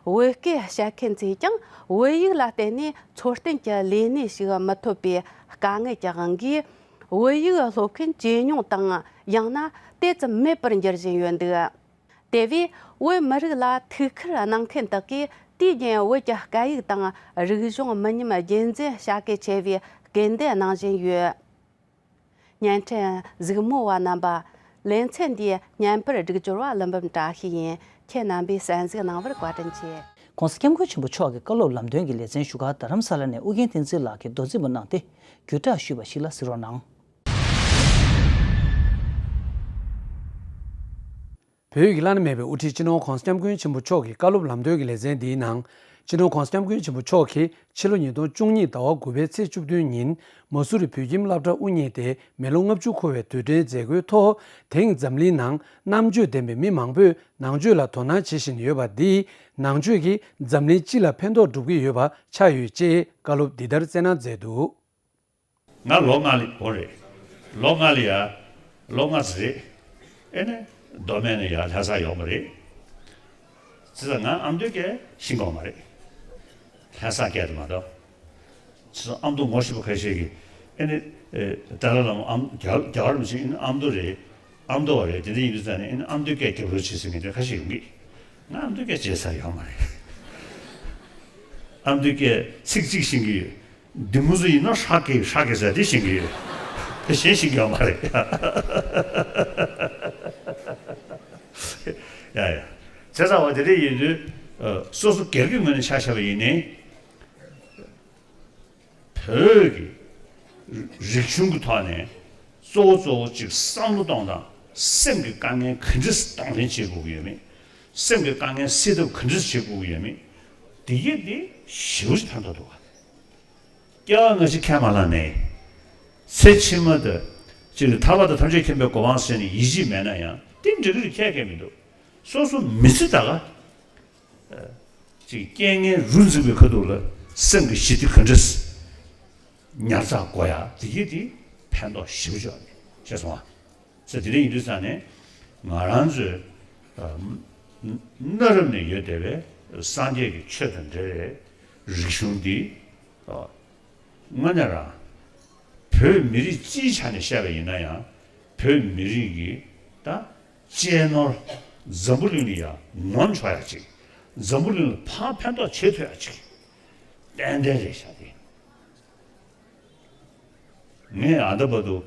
བོད་སྐད་བཤད་མཁན་ཚོས་ཀྱང་བོད་ཡིག་ལ་བརྟེན་ནས་འཚོ་རྟེན་གྱི་ལས་གནས་ཤིག་མི་ཐོབ་པའི་དཀའ་ངལ་གྱི་དབང་གིས། བོད་ཡིག་སློབ་མཁན་ཇེ་ཉུང་དང་ཡང་ན་དེ་ཙམ་མེད་པར་འགྱུར་བཞིན་ཡོད་འདུག་དེ་བས་བོད་མི་རིགས་ལ་ཐུགས་ཁུར་གནང་མཁན་དག་གིས་དུས་རྒྱུན་བོད་ཀྱི་སྐད་ཡིག་དང་རིག་གཞུང་མི་ཉམས་རྒྱུན་འཛིན་བྱ་གལ་ཆེ་བའི་ སྐུལ་འདེད་གནང་བཞིན་ཡོད། བརྙན་འཕྲིན་གཟིགས་མོ་བ་རྣམ་པ། ལེ་ཚན་འདིའི་བརྙན་པར་སྒྲིག་སྦྱོར་བ་ཀླུ་འབུམ་བཀྲ་ཤིས་ཡིན། ཁྱེད་རྣམ་པས་གསན་གཟིགས་གནང་བར་བཀའ་དྲིན་ཆེ། ༸གོང་ས་༸སྐྱབས་མགོན་ཆེན་པོ་མཆོག་གི་བཀའ་སློབ་ལམ་སྟོན་གྱི་ལེ་ཚན་བཞུགས་སྒར་རྡ་རམ་ས་ལ་ནས་ཨུ་རྒྱན་བསྟན་འཛིན་ལགས་ཀྱིས་མདོ་འཛིན་པ་གནང་སྟེ། བརྒྱུད་བསྒྲགས་ཞུས་པ་ཞིག་ལ་གཟིགས་རོགས་གནང་། བོད་ཡིག་བླ་ན་མེད་པའི་དབུ་ཁྲིད་སྤྱི་ནོར་༸གོང་ས་༸སྐྱབས་མགོན་ཆེན་པོ་མཆོག་གི་བཀའ་སློབ་ལམ་སྟོན་གྱི་ལེ་ཚན་འདིའི་ནང་། སྤྱི་ནོར་༸གོང་ས་༸སྐྱབས་མགོན་ཆེན་པོ་མཆོག་གིས་ཕྱི་ལོ་ཉིས་སྟོང་བཅུ་གཉིས་ཟླ་བ་དགུ་པའི་ཚེས་བཅུ་བདུན་ཉིན་མ་སུ་རི་བོད་ཁྱིམ་སློབ་གྲྭ་དབུ་བརྙེས་ཏེ་མི་ལོ་ལྔ་བཅུ་འཁོར་བའི་དུས་དྲན་མཛད་སྒོའི་ཐོག། དེང་འཛམ་གླིང་ནང་རྣམ་དཔྱོད་ལྡན་པའི་མི་མང་པོས་ནང་ཆོས་ལ་དོ་སྣང་བྱེད་བཞིན་ཡོད་པ་འདིས། ནང་ཆོས་ཀྱིས་འཛམ་གླིང་སྤྱི་ལ་ཕན་ཐོགས་སྒྲུབ་ཀྱི་ཡོད་པ་ཆགས་ཡོད་ཅེས་བཀའ་སློབ་འདི་ལྟར་སྩལ་གནང་མཛད་འདུག། ང་ལོ་ལྔ་ལ་འོ་རེད། ལོ་ལྔ་ལ་ཡ། ལོ་ལྔ་ཙམ་རེད། ཨེ་ནས་མདོ་སྨད་ནས་ཡ་ལྷ་ས་ཡོང་བ་རེད། བྱས་ཙང་ང་ཨ་མདོའི་སྐད་ཤེས་ཀྱི་ཡོད་མ་རེད། ལྷ་ས་སྐད་དུ་མ་གཏོགས། བྱས་ཙང་ཨ་མདོ་ངོ་ཤེས་པ་ཁ་ཤས་ཀྱིས་ཨེ་ནས་ཨེ་ཏཱ་ལའི་བླ་མ་ཨ་མདོ་རྒྱ་རྒྱ་གར་མི་ཤེས། ཨེ་ནས་ཨ་མདོ་རེད། ཨ་མདོ་བ་རེད། དེ་འདྲ་ཡིན་དུས་ཙང་ནས་ཨེ་ནས་ཨ་མདོའི་སྐད་རྒྱབ་རོགས་བྱེད་ཟེར་མཁན་དེ་ཁ་ཤས་ཡོང་གི། ང་ཨ་མདོའི་སྐད་བརྗེད་ས་ཡོད་མ་རེད། ཨ་མདོའི་སྐད་ཚིག་གཅིག་ཤེས་ཀྱི་ཡོད། འདི་མོ་ཟིག་ཡིན་ན་ཧྲ་གི་ཧྲ་གི་ཟེར་དེ་ཤེས་ཀྱི་ཡོད། དེ་གཞན་ཤེས་ཀྱི་ཡོད་མ་རེད། ཡ་ཡ། བྱས་ཙང་བ་དེ་འདྲ་ཡིན་དུས། ཨ། སོ་སོ་སྒེར་གྱི་ངོས་ནས་ཆ་བཞག་པ་ཡིན་ནའི། བོད་ཀྱི་རིག་གཞུང་གི་ཐོག་ནས་གཙོ་བོ་གཙོ་བོ་གཅིག་བསམ་བློ་གཏོང་སྟངས། སེམས་ཀྱི་དཀའ་ངལ་ག་འདྲས་གཏོང་ལེན་བྱེད་དགོས་ཀྱི་ཡོད་མེད། སེམས་ཀྱི་དཀའ་ངལ་སེལ་ཐབས་ག་འདྲས་བྱེད་དགོས་ཀྱི་ཡོད་མེད། དེ་གས་དེ་ཞེ་པོ་ཅིག་ཕན་ཐོགས་འདུག་ག། སྐྱེ་བ་སྔ་ཕྱི་ཁས་མ་བླངས་ནས། ཚེ་ཕྱི་མ་དེ་ཅིག་ཐར་པ་དང་ཐམས་ཅད་མཁྱེན་པའི་གོ་འཕང་ཟེར་ནས་ཡིད་ཆེས་མེད་ན་ཡང་དེ་འགྲིག་གི་རེད། ཁྱད་ཁྱད་མི་འདུག། སོ་སོ་མི་ཚེ་ད་ག་ཅིག་རྐྱེན་ངན་རུ་འཛིངས་པའི་ཁ་ཐུག་ལ་སེམས་ཀྱི་ཞི་བདེ་ག་འདྲས་ཉར་ཚགས་དགོས་ཡ་དེ་གི་དེ་ཕན་ཐོགས་ཞེ་པོ་ཅིག་ཡོད་རེད། ཤེས་སོང་ང་། ཚེ་དེ་འདྲ་ཡིན་དུས་ཙང་ནས་ང་རང་ཚོའི། ཨ། གནའ་རབས་ནས་ཡོད་བསྡད་པའི་སངས་རྒྱས་ཀྱི་ཆོས་དང་འབྲེལ་བའི་རིག་གཞུང་འདི། ཨ། དངོས་གནས་རང་བོད་མི་རིགས་སྤྱིའི་ཆ་ནས་བཤད་པ་ཡིན་ན་ཡང་བོད་མི་རིགས་ཀྱི་ད་གཅེས་ནོར། འཛམ་བུ་གླིང་ལ་ཡང་ངོམ་ཆོག་ཡ་ཅིག། འཛམ་བུ་གླིང་ལ་ཕར་ཕན་ཐོགས་བྱེད་ཐུབ་ཡ་ཅིག་ཏན་ཏན་རེད་ཤག་དེ། ངས་ཨ་ད་བར་དུ་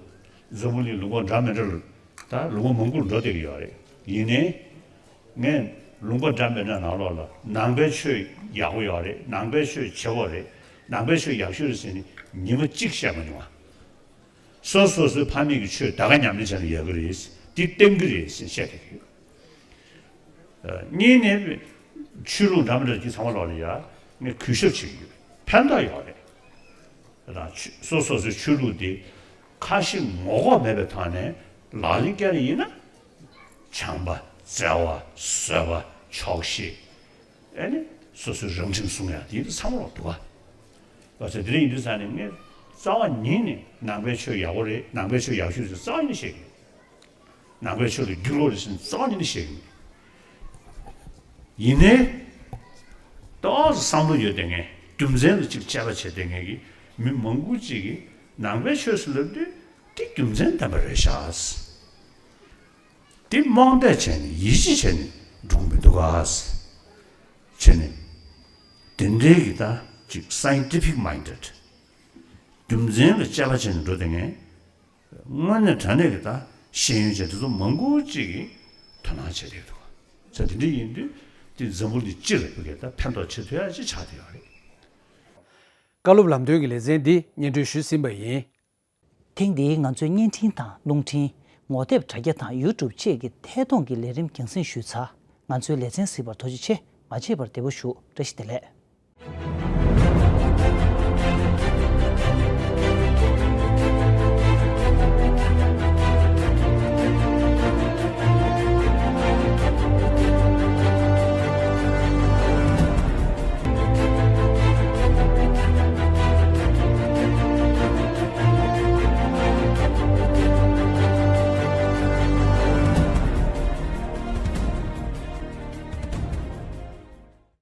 འཛམ་བུ་གླིང་ལུང་པ་འདྲ་མི་འདྲ་ལ། ད་ལུང་པ་མང་པོར་འགྲོ་བསྡད་ཀྱི་ཡོད་རེད། ཡིན་ནའི་ངས་ལུང་པ་འདྲ་མི་འདྲ་ནང་ལོགས་ལ་ནང་པའི་ཆོས་ཡག་པོ་ཡོད་རེད། ནང་པའི་ཆོས་བྱེད་དགོས་རེད། ནང་པའི་ཆོས་ཡག་ཤོས་རེད་ཟེར་ནས་ཉི་མ་གཅིག་བཤད་མ་མྱོང་བ། སོ་སོ་སོའི་ཕ་མེས་ཀྱི་ཆོས་ད་ག་ཉམས་ལེན་བྱས་ན་ཡག་གི་རེད། འདི་བསྟན་གི་རེད་ཟེར་བཤད་བསྡད་ཀྱི་ཡོད། གཉིས་ནས་ཆོས་ལུགས་འདྲ་མི་འདྲ་གྱི་ཚང་མ་ལོག་ལ་ཡ་ངས་གུས་ཞབས་བྱེད་ཀྱི་ཡོད། ཕན་ཐོགས་ཡོད་རེད། ད་ཆོས་སོ་སོ་སོའི་ཆོས་ལུགས་དེ་ཁ་ཞེ་ངོ་ལྐོག་མེད་པའི་ཐོག་ནས་ལག་ལེན་བསྟར་ཡིན་ན། བྱམས་པ། བརྩེ་བ། བཟོད་པ། ཆོག་ཤེས། ཨེ་ནི་སོ་སོའི་རང་ཁྲིམས་སྲུང་ཡ་དེ་ཚང་མ་ལོག་འདུག་ག། བ་ཚོ་དེ་འདྲ་ཡིན་དུས་ཙང་ནས་ངས་རྩ་བ་ཉིད་ནས་ནང་པའི་ཆོས་ཡག་པོ་རེད། ནང་པའི་ཆོས་ཡག་ཤོས་རེད་རྩ་བ་ཉིད་ནས་བཤད་ཀྱི་ཡོད། ནང་པའི་ཆོས་ལ་རྒྱུས་ལོག་རེད་ཟེར་ནས་རྩ་བ་ཉིད་ནས་བཤད་ཀྱི་མེད། ཡིན་ནའི། ཏོག་ཙམ་བསམ་བློ་ཡོད་བསྡད་མཁན། རྒྱུ་མཚན་ལ་ཅིག་དཔྱད་པ་བྱེད་བསྡད་མཁན་གྱི་མི་མང་པོ་ཅིག་གིས་ནང་པའི་ཆོས་སུ་ལབ་དུས་དེ་རྒྱུ་མཚན་ལྡན་པ་རེད་ཤག། དེ་རྨོངས་དད་བྱས་ནས་ཡིད་ཆེས་བྱས་ནས་འགྲོ་གི་མི་འདུག་ག། བྱས་ནས། དེ་འདྲའི་གི་ད་ཅིག་scientific minded། རྒྱུ་མཚན་ལ་དཔྱད་པ་བྱས་ནས་འགྲོ་བསྡད་མཁན། དངོས་གནས་དྲང་གནས་ཀྱི་ད་ཤེས་ཡོན་ཅན་དེ་ཚོ་མང་པོ་ཅིག་གིས་དོ་སྣང་བྱེད་བསྡད་འདུག་ག། ས་དེ་འདྲ་ཡིན་དུས་དེ་འཛམ་བུ་གླིང་སྤྱི་ལ་ཕ་གིར་ད་ཕན་ཐོགས་བྱེད་ཐུབ་ཡ་ཅིག་ཆགས་བསྡད་ཡོད་རེད། བཀའ་སློབ་ལམ་སྟོན་གྱི་ལེ་ཚན་འདི་སྙན་སྒྲོན་ཞུས་ཟིན་པ་ཡིན། ཐེངས་འདིའི་ང་ཚོའི་བརྙན་འཕྲིན་དང་རླུང་འཕྲིན། ངོ་དེབ་དྲ་རྒྱ་དང་ཡུ་ཊུབ་བཅས་ཀྱི་ཐད་གཏོང་གི་ལས་རིམ་རྒྱང་སྲིང་ཞུས་ཚར། ང་ཚོའི་ལེ་ཚན་གཟིགས་པར་ཐུགས་རྗེ་ཆེ། མ་མཇལ་བར་བདེ་པོ་བཞུགས། བཀྲ་ཤིས་བདེ་ལེགས།